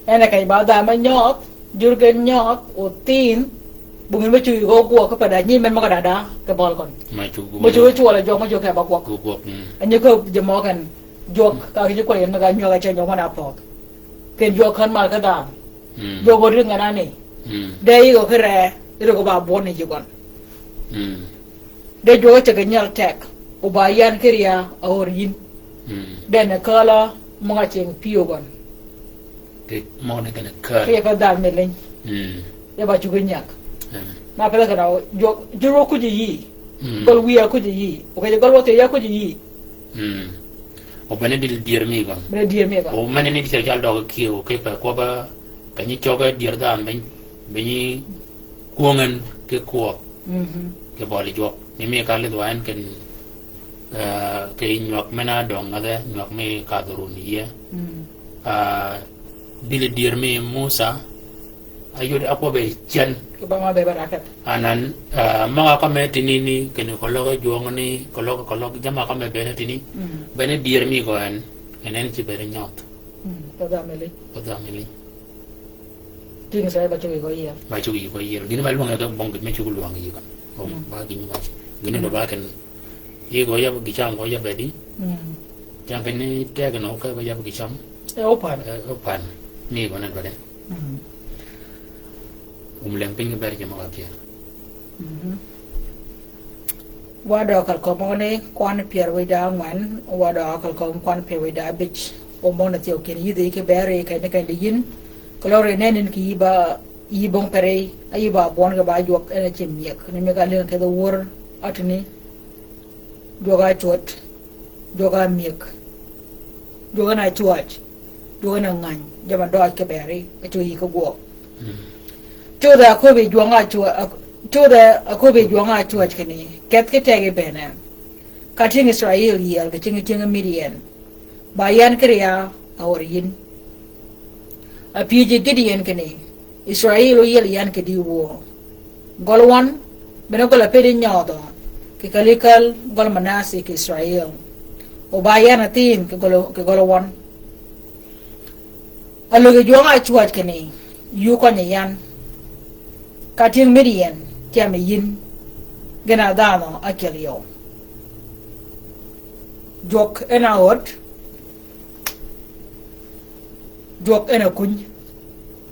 En a keny ba dha me nyøøg, jur gen nyøøg, othin, bungin me cuggi gø gwøg kipe da nyi men møg-a da da, ki bøl gøn. Me cuggi cwøl a jwøk, me cuggi kì ba gwøg. Anyi köbbi ji møg-a ken, jwøk, ka ki ji kwøl yen møg-a nywäg a ce nyø wan a pödh. Ken jwøk kän mal ki dhanhø. Jwøk gø ri ngan-a ni. De yï gø ki ree, yï gø ba bwøn yi ji gøn. De jwøk cäg kì nyel teg, o ba yan ki rya, a ör yïn. De ni käl-a, møg-a cing pyëw gøn. Kì møg-a ni kì ni käl. Kì yij kì dhanhø mi liny. Yij ba cuggi nyäg. Ma pele kì na, jwøk, jur wø kuji yï. Gøl wïya kuji yï. O kì ji gøl wø thyew ya kuji yï. O bene dil dyër mi gøn. Bene dyër mi gøn. O mene ni dicel cal døg kiew, kipe kwøbba, keny-a cøge dyër dhanhø, beny-, beny-a kwöngen ki kwøb. Ki bøli jwøk. Ni mi ka lidh wa en ken, eh, kì nywäg men-a døng ngadhe, nywäg mi kadh run yie. Ah, dil dyër mi Musa, Ayod akwøbbe cen. Kì ba ma be ba da keth. Anan, ah, møg-a kømme tïni ni, kinni keløg jwøng ni, keløg, keløg, jamm-a kømme bene tïni. Bene dyër mi gø en, en en ci bene nyøth. Pödh dhanhø mi liny. Pödh dhanhø mi liny. Tïng sa ba cuggi gø yiel. Ba cuggi gø yiel. Gïn ba lwøng ya gø bong gïn me cuggi lwøng yi gø. Ba gïn ba. Gïn do ba ken. Yï gø yab gï cam gø yab bedi. Cam piny teg nø ke ba yab gï cam. E opan. E opan. Mi gø nen bede. Um leng piny ki ber jø møg-a pyel. Wa døøg kal kömi ni kwan pyär wïj da ángwen, wa døøg kal kömi kwan pyär wïj da ábïj. O møgø ni thyew kine yïdhi ki beri keny ni keny di yïn. Keløg ri nenni kì yï ba, yï bong peri, a yï ba bwøn kì ba jwøk, en a ci myëg. Ni mi ka lïng kedhi wör, atini. Jwøk-a ácwöd, jwøk-a ámyëg, jwøk-a ácwäj, jwøk-a ángäny, jamm-a døøj ki beri, a cwäj yï ki gwøg. Codh-a aköbbi jwøng-a ácwäj, ak-, codh-a aköbbi jwøng-a ácwäj kinni, keth ki teg yi bënn. Ka tyëng Israil yiel kì cing tyëng Midian. Ba yan ki rya a wør yïn. A pyëj yi Gideon kinni, Israil óyiel yan kì dï wuö. Gøl wøn, bene gøl a pëddi nyøødhø, kì källi käl gøl Manassi kì Israil. O ba yan athïn kì gøl, kì gøl wøn. Alöggi jwøng-a ácwäj kinni, yï ókønyi yan. Ka tyëng Midian, tyam yi yïn. Gïn-a dhanhø ákyel yøw. Jwøk en a öd, jwøk en a kuny.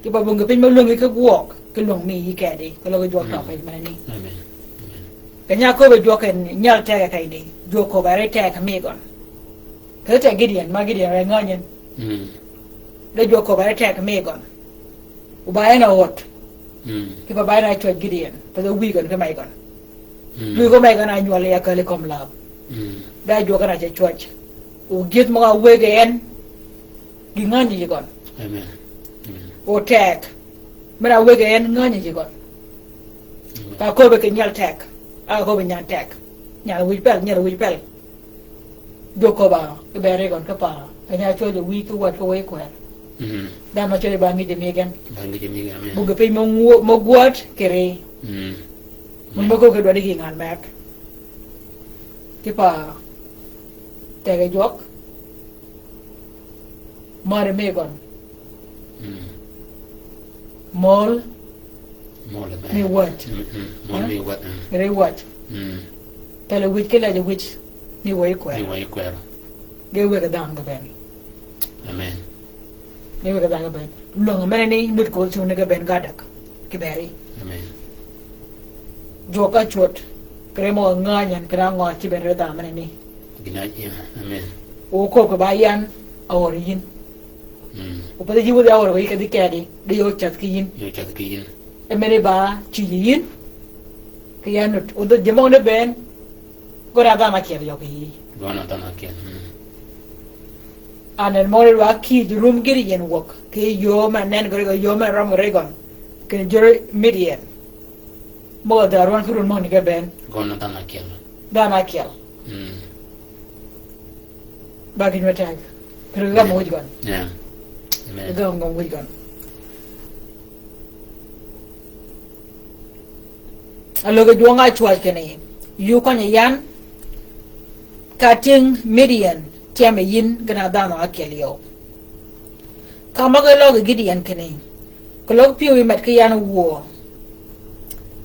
Kipe bong kì piny me lwängi ki gwøg, ki lwäng mi yï kedi, ki løg jwøk tø piny menani. Amen. Amen. Keny-a áköbbi jwøk en nyal teg kenyi, jwøk köbbi ri teg mi gøn. Kì teg Gideon, ma Gideon re ngänyi en. Mm. De jwøk köbbi ri teg mi gøn. O ba en a öd. Mm. Kipe ba en a cwäj Gideon, pe dhø wïj gøn ki mej gøn. Mm. Wïj gø mej gøn a nywøl ya käl kömi läb. Mm. De jwøk en a ce cwäj. O gyëdh møg-a wëggi en, gï ngänyi yij gøn. Amen. Amen. O teg, men-a wëggi en ngänyi yij gøn. Amen. Ka köbbi kì nyal teg, a köbbi nyan teg. Nyan wïj pel, nyan wïj pel. Jwøk köbbi ki beri gøn ki pa, keny-a cwäjji wïj ki wäd ki wëy kwër. Mm. Dhanhø cwäjji ba ngïjji mi gen. Ba ngïjji mi gen, amen. Bong kì piny me ngwö-, me gwöd kì ri. Mm. Møn me köbbi kì dwaddi gï ngan meg. Ki pa, teg jwøk. Mari mi gøn. Mm. Møl. Møl mi wäj. Mm, mm. Møl mi wäj, mm. Ri wäj. Mm. Pele wïj ki lejji wïj. Mi wëy kwër. Mi wëy kwër. Ge wëggi dhanhø ge ben. Amen. Ge wëggi dhanhø ge ben. Lwäng menani, nut ködhi cungi ge ben ga däg. Ki beri. Amen. Jwøk ácwöd. Kere møg-a ngänyi en, kere ngø ci ben ri dhanhø menani. Gïn-a, yeah, amen. O köbbi kì ba yan a öri yïn. Mm. O pe dhø yï wädhi a öri yï kedhi kedi, de yöö ceth ki yïn. Yöö ceth ki yïn. E meni ba cïj yïn. Kì yan nut. O dhø jemøg ni ben. Gøn-a dhanhø ákyel yøg yï. Gøn-a dhanhø ákyel. Mm. Anen møgø ni wa kïj rum Gideon wäg. Kì yöö men nen gø ri gø yöö men røm gø ri gøn. Kì jör Midian. Møg-a dhäär wøn ki run møgø ni ge ben. Gøn-a dhanhø ákyel. Dhanhø ákyel. Mm. Ba gïn me teg. Pero gam wïj gøn. Yeah. Amen. Gam wïj gøn. A lög jwøng-a ácwäj kinni, yï ókønyi yan, ka tyëng Midian tyem yi yïn gïn-a dhanhø ákyel yøw. Ka møg-a løg Gideon kinni, keløg pyëw yi med ki yan wuö.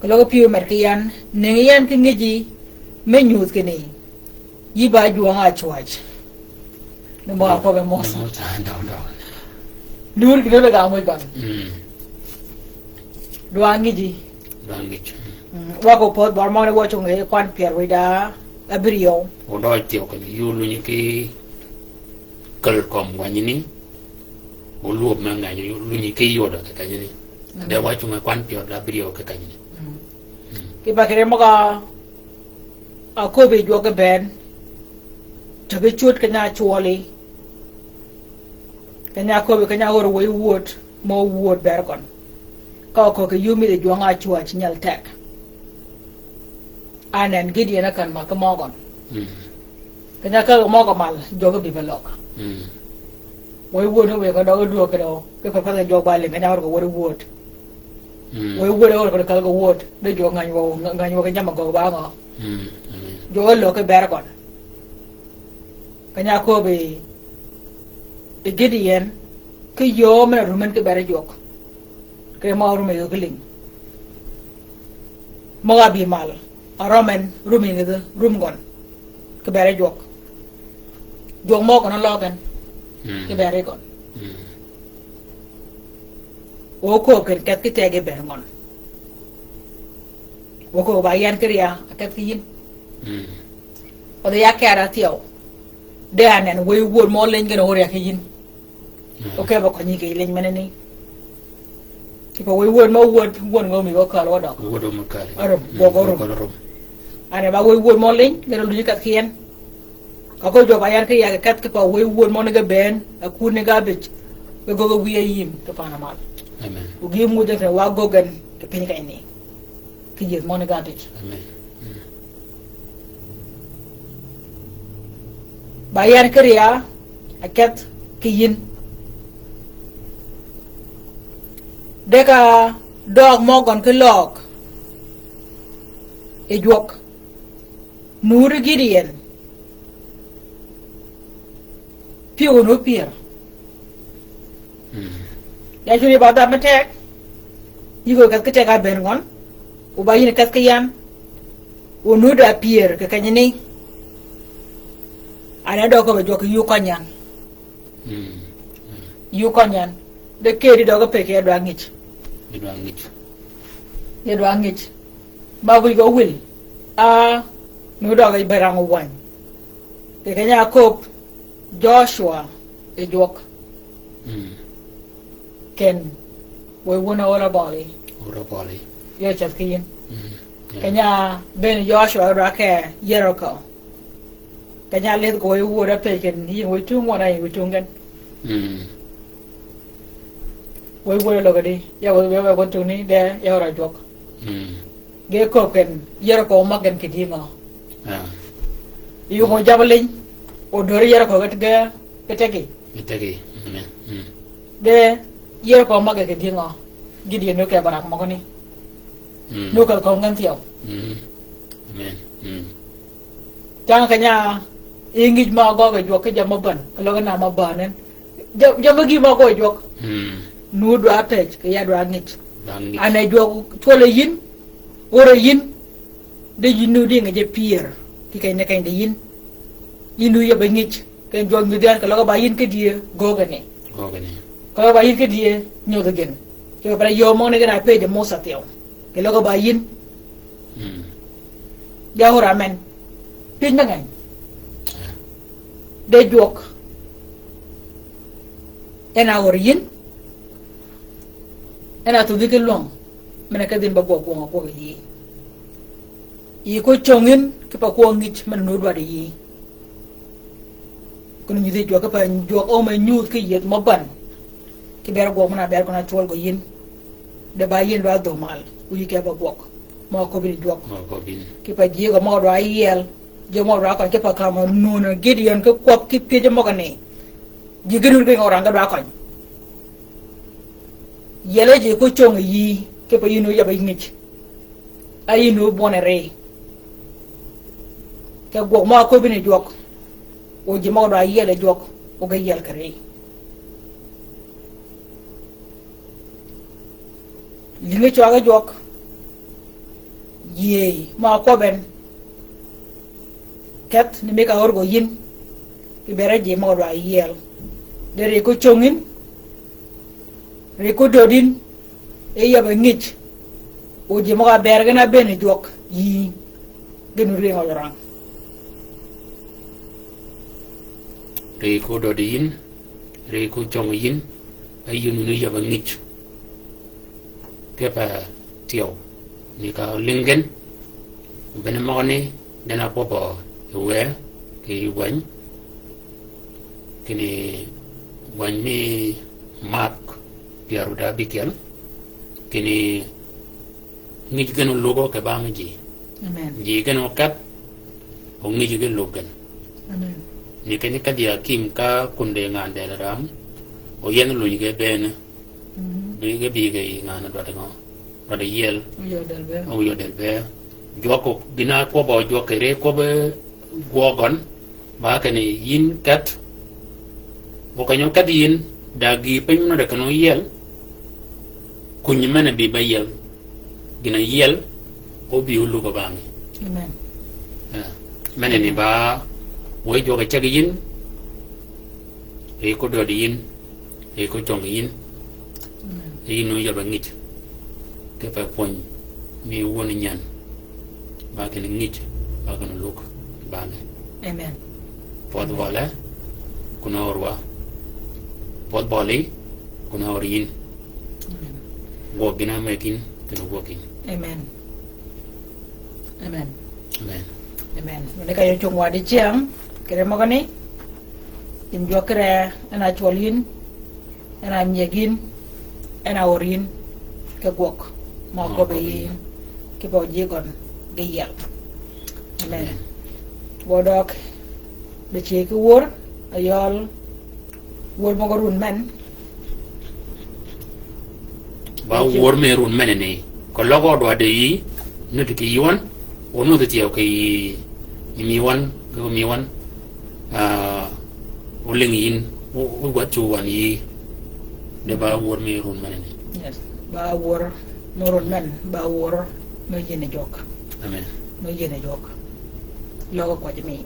Keløg pyëw yi med ki yan, nëngi yan ki ngïji me nyudh kinni, yï ba jwøng-a ácwäj. Ni møg-a kwøbbe mos. Mos, ah, døg, døg. Lur kì døg ga mø gøn. Mm. Dwa ngïji. Dwa ngïji. Mm. Wa ko pödh bør møgani wa cungi kwan pyär wïda abïryew. O døj thyew kinni, yï ólunyi ki käl kömi ngwanyani. O lwöb me ngänyi, lunyi ki yodø kì kenyani. Mm. De wa cungi kwan pyär wïda abïryew kì kenyani. Mm. Mm. Kipe kì ri møg-a Aköbbi jwøk ge bënn, teg cwöd keny-a cwøli, keny-a köbbi, keny-a ör wëy wöd, mø wöd bër gøn. Ka oköög kì yï midhi jwøng-a ácwäj nyal teg. Anen Gideon a kän mäg ki møgøn. Mm. Keny-a kägg møgø mal, jwøk ge bï be løg. Mm. Wëy wöd ni wëy køn døg dwöög kì døg, kì path path kì jwøk ba lïng keny-a ör kì wöd wöd. Mm. Wëy wöd a ör kì källi gø wöd, di jwøk ngäny wø, ngäny wø kì jammì gøggi ba ngø. Mm, amen. Jwøk a lög ki bër gøn. Keny-a köbbi yi Gideon, ki yöö men-a rum en ki bër jwøk. Kì mø rum yi gø ki lïng. Møg-a bï mal, a røm en, rum yi ngidhi, rum gøn. Ki bër jwøk. Jwøk mø gøn a løg en. Mm. Ki bër gøn. Mm. Wø köög ken keth ki teg yi bënn gøn. Wø köög ba yan ki rya, a keth ki yïn. Mm. Odhi ya kera thyew. De anen wëy wöd mø leny gen a ör ya ki yïn. Mm. Okebe kønyi kì leny meneni. Kipe wëy wöd mø wöd, wöd ngø mi wø käl wø døg. Wöd mø käl. Arum, mm, bøg arum. Bøg arum. Anen ba wëy wöd mø leny, gen a lunyi keth ki en. Ka ko jwøk ba yan ki yag keth kipe wëy wöd mø ni ge bënn, a kun ni ge abij, be gøggi wïy a yïm, kì pan-a mal. Amen. O gï mudh en kì wa gøggi en, kì piny kenyni. Kì yïëdh mø ni ge abij. Amen. Mm. Ba yan ki rya, a keth ki yïn. De ka døøg mø gøn ki løg. Yi jwøk. Mur Gideon. Pyëw gøn opyër. Mm. Ya cuni ba dham me teg. Yï gø keth ki teg a bënn gøn. O ba yïn keth ki yan. Onudd a pyër kì kenyani. An e døøg köbbe jwøk yï kony yan. Mm. Yï kony yan. De kedi døøg pekì ya dwa ngij. Ya dwa ngij. Ya dwa ngij. Ma wïj gø wïl. A, nu døøg be rang wany. Kì keny-a köbb Joshua yi jwøk. Mm. Ken, wëy wun a Ora Bøli. Ora Bøli. Yø ceth ki yïn. Mm. Yeah. Keny-a bënn Joshua dwa ke Jericho. Keny-a leth gø wëy wun a pëj ken yïn wëy tung wøn a yïn wëy tung gen. Mm. Wëy wun a løg di, ya wëy wëy wun tung ni de, ya Ora jwøk. Mm. Ge kööb ken, Jericho omag gen kì dyëngø. Ah. Yï wun jabø liny, odör Jericho ge, ge, ge tegi. Ge tegi, amen. Mm. Ge Jericho omag gen kì dyëngø. Gideon nu ke barak møgø ni. Mm. Nu ke kööb gen thyew. Mm. Amen. Mm. Cang keny-a, yi ngij ma gøggi jwøk ki jammì mø bän, keløg na mø bän en. Ja-, jammì gï ma gøggi jwøk. Mm. Nu dwa pëj, kì ya dwa ngij. Dwa ngij. An e jwøk cwøl yi yïn, wør yi yïn, di yïn nu di ngij pyër, kì keny-a keny-a di yïn. Yïn nu yab a ngij, keny-a jwøk nyudhi yan keløg ba yïn ki dyëë gøggi ni. Gøggi ni. Keløg ba yïn ki dyëë nyudhi gen. Kì ba yöö møgani gen a pëjji Mosà thyew. Keløg ba yïn. Mm. Ja wør amen. Pyëj me ngeny. Yeah. De jwøk. En a wør yïn. En a thudhi ki lwøng. Men-a kedhi yïn ba gwøg gwøng-a gwøg yï. Yï ko cöng yïn, kipe kwøb ngij men-a nu dwaddi yï. Kun nyudhi jwøk, kipe jwøk o me nyudh ki yeth mø bän. Ki ber gwøg men-a ber kun a cwøl gø yïn. De ba yïn dwa dhömal, o yï ki ba gwøg. Mø köbbi ni jwøk. Mø köbbi ni. Kipe ji gø mø dwa yiel, ji mø dwa køny, kipe kamø nunu Gideon ki kwøb ki pyëj møgani. Ji gïn wun ki ngø rang ge dwa køny. Yiel e ji ko cöng yi, kipe yïn o yab a ngij. A yïn o bwøn e ri. Kì gwøg mø a köbbi ni jwøk. O ji mø dwa yiel e jwøk, o ge yiel kì ri. Lïngi cwag e jwøk. Yïëy, mø a kwøbbi en. Keth ni mi ka wør gø yïn. Kì ber e ji mø dwa yiel. De ri ko cöng yïn. Ri ko död yïn. E yab a ngij. O ji mø ka ber gen a bënn jwøk. Yï. Gen ri ngø rang. Ri ko död yïn. Ri ko cöng yïn. A yïn wun yab a ngij. Kipe thyew. Ni ka lïng gen. Bene møgani, den a kwøbbø yi wë, kì yï gwäny. Kinni gwäny mi Mak, pyär wud ábïkyel. Kinni ngij gen olugø kì bang ji. Amen. Ji gen oketh, o ngij gen lug gen. Amen. Ni keny-a kedhi akim ka kunde ngan del ram, o yen luny ge bënn. Mhm. Bï ge bï ge yi ngan dwaddi ngø. Dwaddi yiel. Oyo del be. Oyo del be. Jwøk gïn-a kwøbbø jwøk kì ri kwøbbi gwøg gøn. Ba kinni yïn keth. O keny-a oketh yïn, da gïï piny men-a de kinni oyiel. Kuny men-a bï ba yiel. Gïn-a yiel, o bï olugø bang. Amen. Ah. Men-a ni ba, wëy jwøk e ceg yïn. Ri ko död yïn. Ri ko cöng yïn. Amen. Yïn o yab a ngij. Kipe pwöny mi wun nyan. Ba kinni ngij, ba kinni lug, bang. Amen. Pwødh Bøli, kun a wør wa. Pwødh Bøli, kun a wør yïn. Amen. Gwøg gïn-a mëggi yïn, kinni gwøg yïn. Amen. Amen. Amen. Amen. Ni ka yø cöng wa dicyäng, kì ri møgani. Yïn jwøk kì ri, en a cwøl yïn, en a myëg yïn, en a wør yïn, kì gwøg mø köbbi yï, kipe ji gøn ge yiel. Amen. Amen. Gwøg døg, be ceg ki wör, a yøl, wör møgø run men, Ba wör mi run meneni. Keløg o dwaddi yï, nudhi kì yï wøn, o nudhi thyew kì yï mi wøn, kì mi wøn. Ah, o lïng yïn, o, o gwädh cwøw wøn yï. De ba wör mi run meneni. Yes. Ba wör mi run men, ba wör mi yïn jwøk. Amen. Nöö yien a jwøk. Løg kwäjji mi.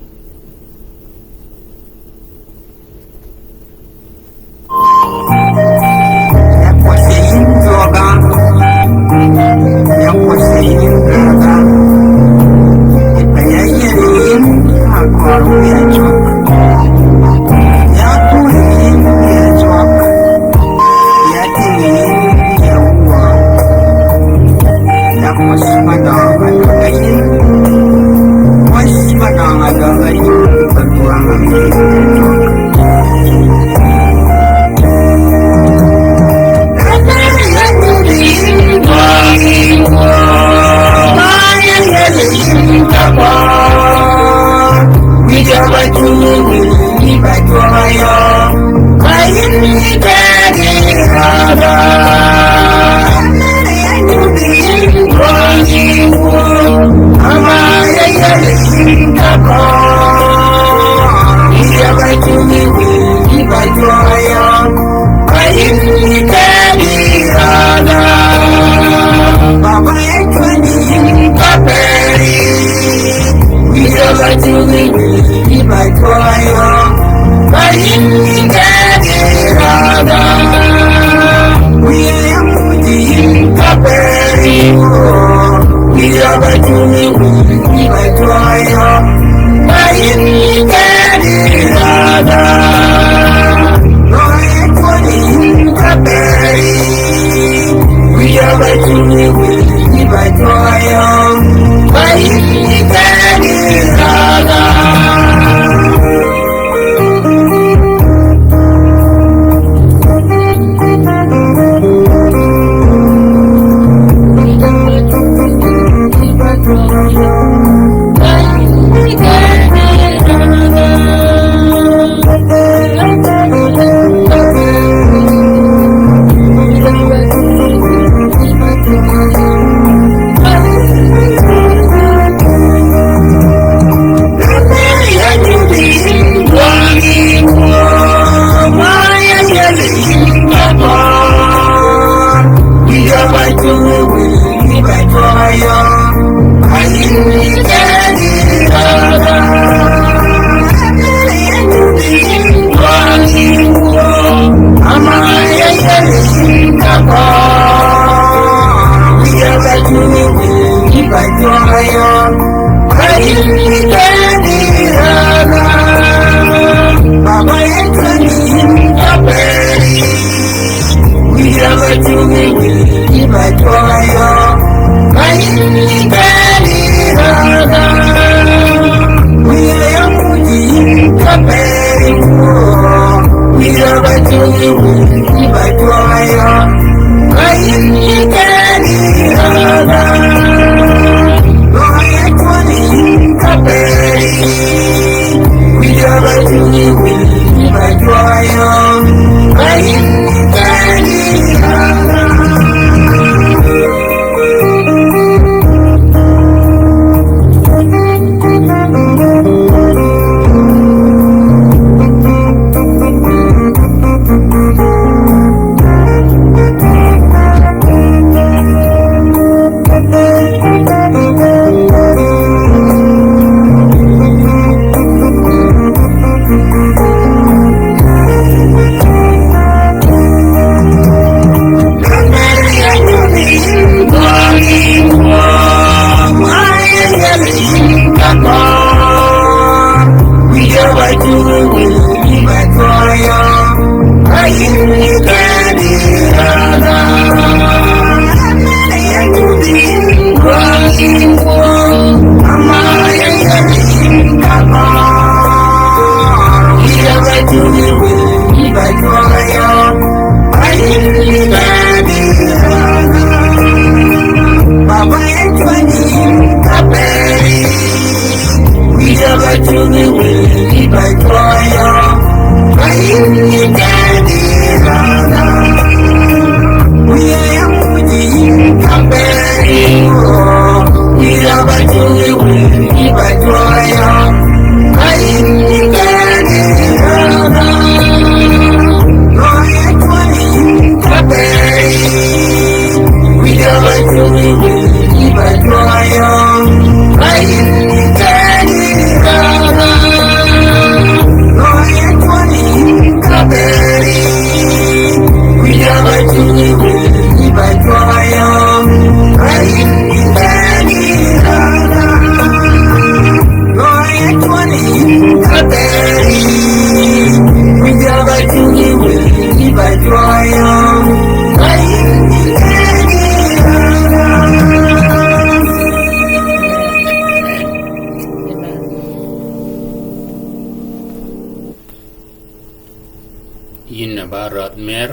Yïn a ba rädh mer,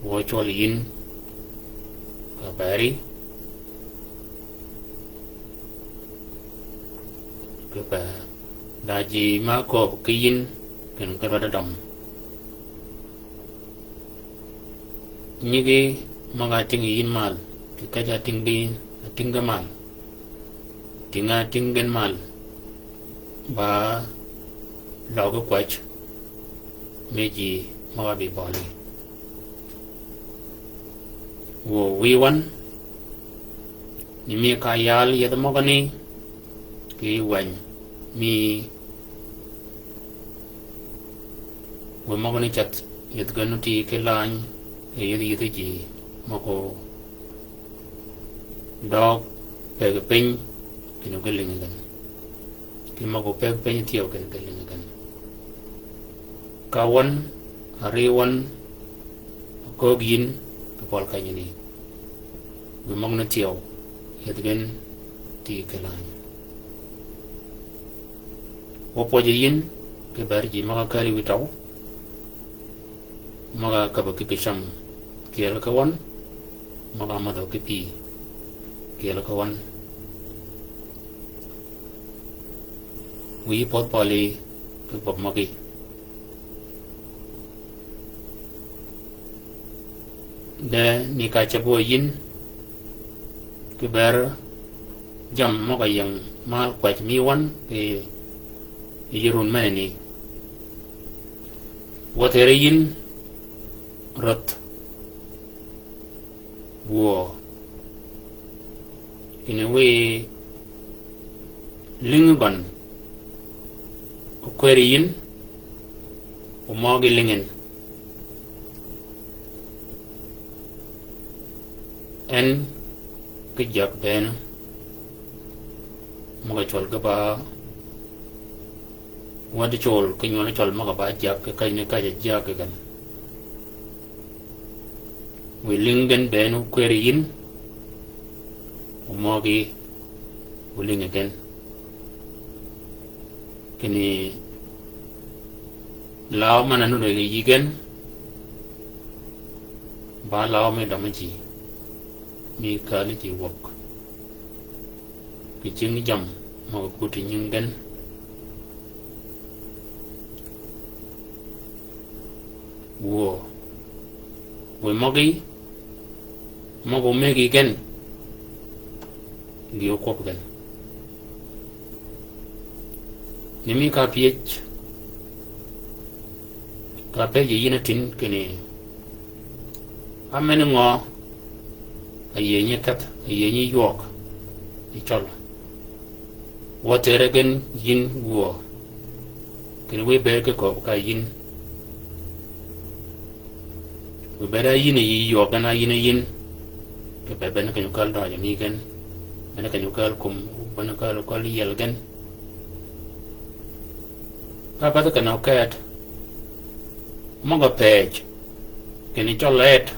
wø cwøl yïn ka beri, ka ba da ji ma kööb ki yïn ken ka rwadø døm. Nyigi møg-a tïngi yïn mal, kì kej-a tïngi, a tïngi mal. Tïnga tïng gen mal, ba løg kwäj me ji møg-a bï bøli. Wø wïy wøn, ni mi ka yal yeth møgani, kì wänyi, mi wë møgø ni cath, yeth gen óti ki lany, e yeth yeth ji møg-a døg pëggi piny, kinni ge lïngi gen. Ki møg-a pëggi piny thyew kinni ge lïngi gen. Ka wøn, a ri wøn, a köög yïn, ki pøl kenyani. Wë møgø ni thyew, yeth gen óti ki lany. Wø pwøjø yïn, kì bër ji møg-a kääl yi wïj tøw, møg-a käbbø ki pï cam kyel ki wøn, møg-a mädhø ki pï kyel ki wøn. Wïyi pödh pøli ki gwøb møgí. De ni ka cebø yïn, kì bër jammì møg-a ying mal kwäj mi wøn kì yï run menani. Wø teri yïn rödh. Wuö. Kinni wiy lïngi gøn. Okwëri yïn. Omøgi lïngin. En ki jaggi bënn. Møg-a cwøl ge ba. Wäddi cwøl, ki nywøl cwøl møg-a ba jaggi, ki keny ni keny-a jaggi gen. Wiy lïngi gen bënn okwëri yïn, omøgi olïngi gen. Kinni law men-a nuti yï gen, ba law mi dømi ji, mi kääli ji wäg. Kì cing jammì møg-a kuti nying gen. Wuö. Wiy møgí, møg-a omëggi gen. Gï okwøb gen. Ni mi ka pyëj. Ka pëjji yïn a tïn kinni, a men ngø, a yïënyi kedh, a yïënyi ywøøg, yi cøl. Wø tëre gen yïn wuö. Kinni wiy bëëd ki kööb ka yïn. Wiy bëëd a yïn a yï ywøøg gen a yïn a yïn. Kì bëëd bene keny-a okääl døjø mi gen. Bene keny-a okääl kum, bene okääl, okääl yiel gen. Ka pädhi kinni oket. Møg-a pëj. Kinni cøl et.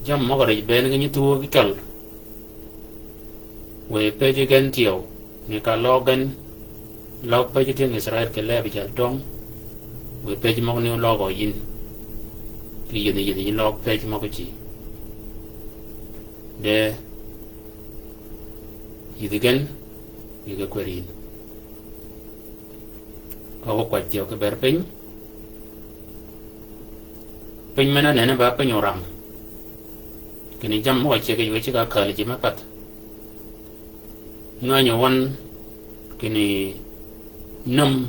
Jammì møg-a rij bënn ki nyi thwöö ki cøl. Wiy pëjji gen thyew. Ni ka løg gen. Løg pëjji tyëng Israil kì lebi jal døng. Wiy pëjji møg-a ni oløg yïn. Kì yïn yïn yïn løg pëjji møg-a ji. De. Yïdhi gen. Yïdhi kwër yïn. Ka wø kwäj thyew kì bër piny. Piny men-a nenni ba piny orang. Kinni jammì møg-a ceg yi wë ceg-a kääl ji me path. Ngänyi wøn kinni nöm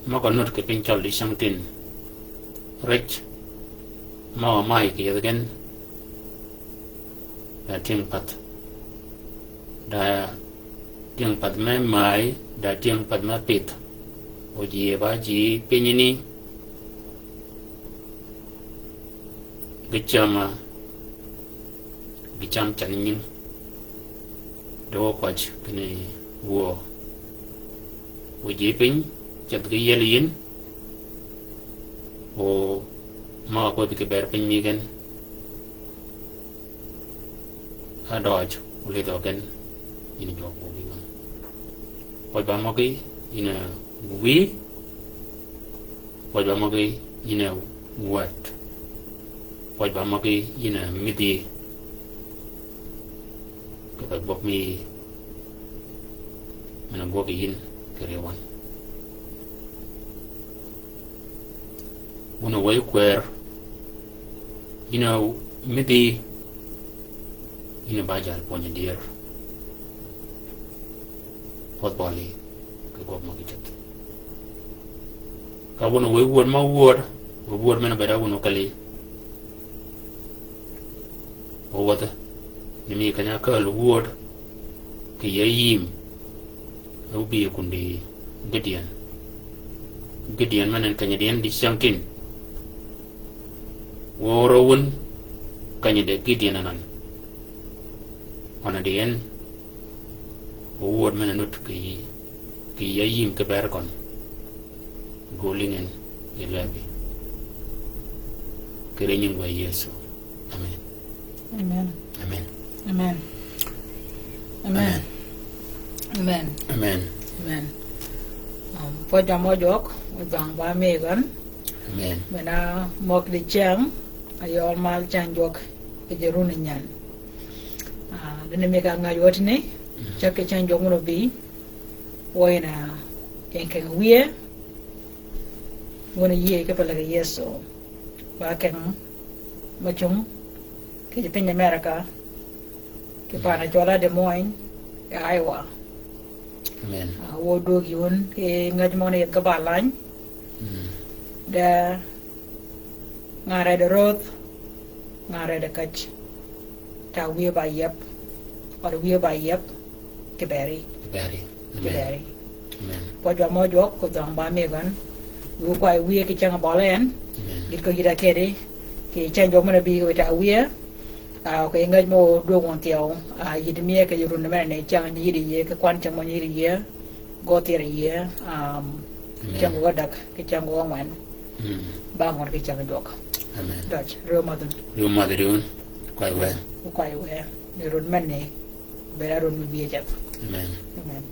møg-a nut kì piny cøl di cängtïn. Rej møg-a may kì yethi gen. Da tyëng path. Da tyëng path me may, da tyëng path me pith. O ji ba ji pinyini. Gï cam-a, gï cam can nying. De wø kwäj kinni wuö. Wø ji piny, ceth ki yiel yin, o møg-a kwøbbi ki bër piny mi gen, a døøj, o lidhø gen, yin jwøk bøgi ngø. Pwøj ba møgi, yin a wïy, pwøj ba møgi, yin a wäd. Pwøj ba møgi, yin a midhi. Kì pa gwøg mi, men a gwøg yin, kì riwan. Wun a wëy kwër, yin a midhi, yin a ba jal pwöny dyër. Pwødh bøli, kì gwøg møgi ceth. Ka wun a wëy wöd ma wöd, wëy wöd men a beda wun a kali. O wädhi, ni mi keny-a ákääl wöd, kì yij yïm, e óbï kundi Gideon. Gideon men en keny-a di en di cyängtïn. Wø oro wun, keny-a di Gideon anan. Øna di en, o wöd men a nut kì, kì yij yïm ki bër køn. Gø lïngi en yi lebi. Kì ri nying wëy Yëso. Amen. Amen. Amen. Amen. Amen. Amen. Amen. Amen. Um, pwøj ba mø jwøk, Odhang ba mi gøn. Amen. Men a møg di cyäng, a yøl mal cyäng jwøk, kì jø run nyan. Ah, dene mi ka ngaj wøtni, mm, cäg kì cyäng jwøk mø bï, wø yin a, yin keng wïye, wun a yïëy ki pa läg Yëso. Ba keng mø cung, kì ji piny America, kì pan-a cwøl a Des Moines, Iowa. Amen. Ah, wø dwögi wun, kì ngäj møgani yethi ki ba lany. Mm. De, nga red rödh, nga red käj. Ta wïye ba yep. Ød wïye ba yep. Kiberi. Kiberi. Amen. Kiberi. Amen. Pwøj ba mø jwøk, Odhang ba mi gøn. Wu kway wïye kì cyäng bøli en. Amen. Gït kö gït a kedi. Kì cyäng jwøk men a bï kì ta wïye. Ah, kì ngäj mø dwög wøn thyew. Ah, yïd mi kì yï run men ni cyäng nyi yïd yïe, kì kwan cyäng mø nyi yïd yïe. Gø thyer yïe, um, amen, cyäng gø dak, kì cyäng gø ngwen. Mm. Ba ngwen kì cyäng jwøk. Amen. Døj, ri madhun. Ri madhun. Kway wë. Kway wë. Ni run men ni. Beda run mi bï ceth. Amen. Amen.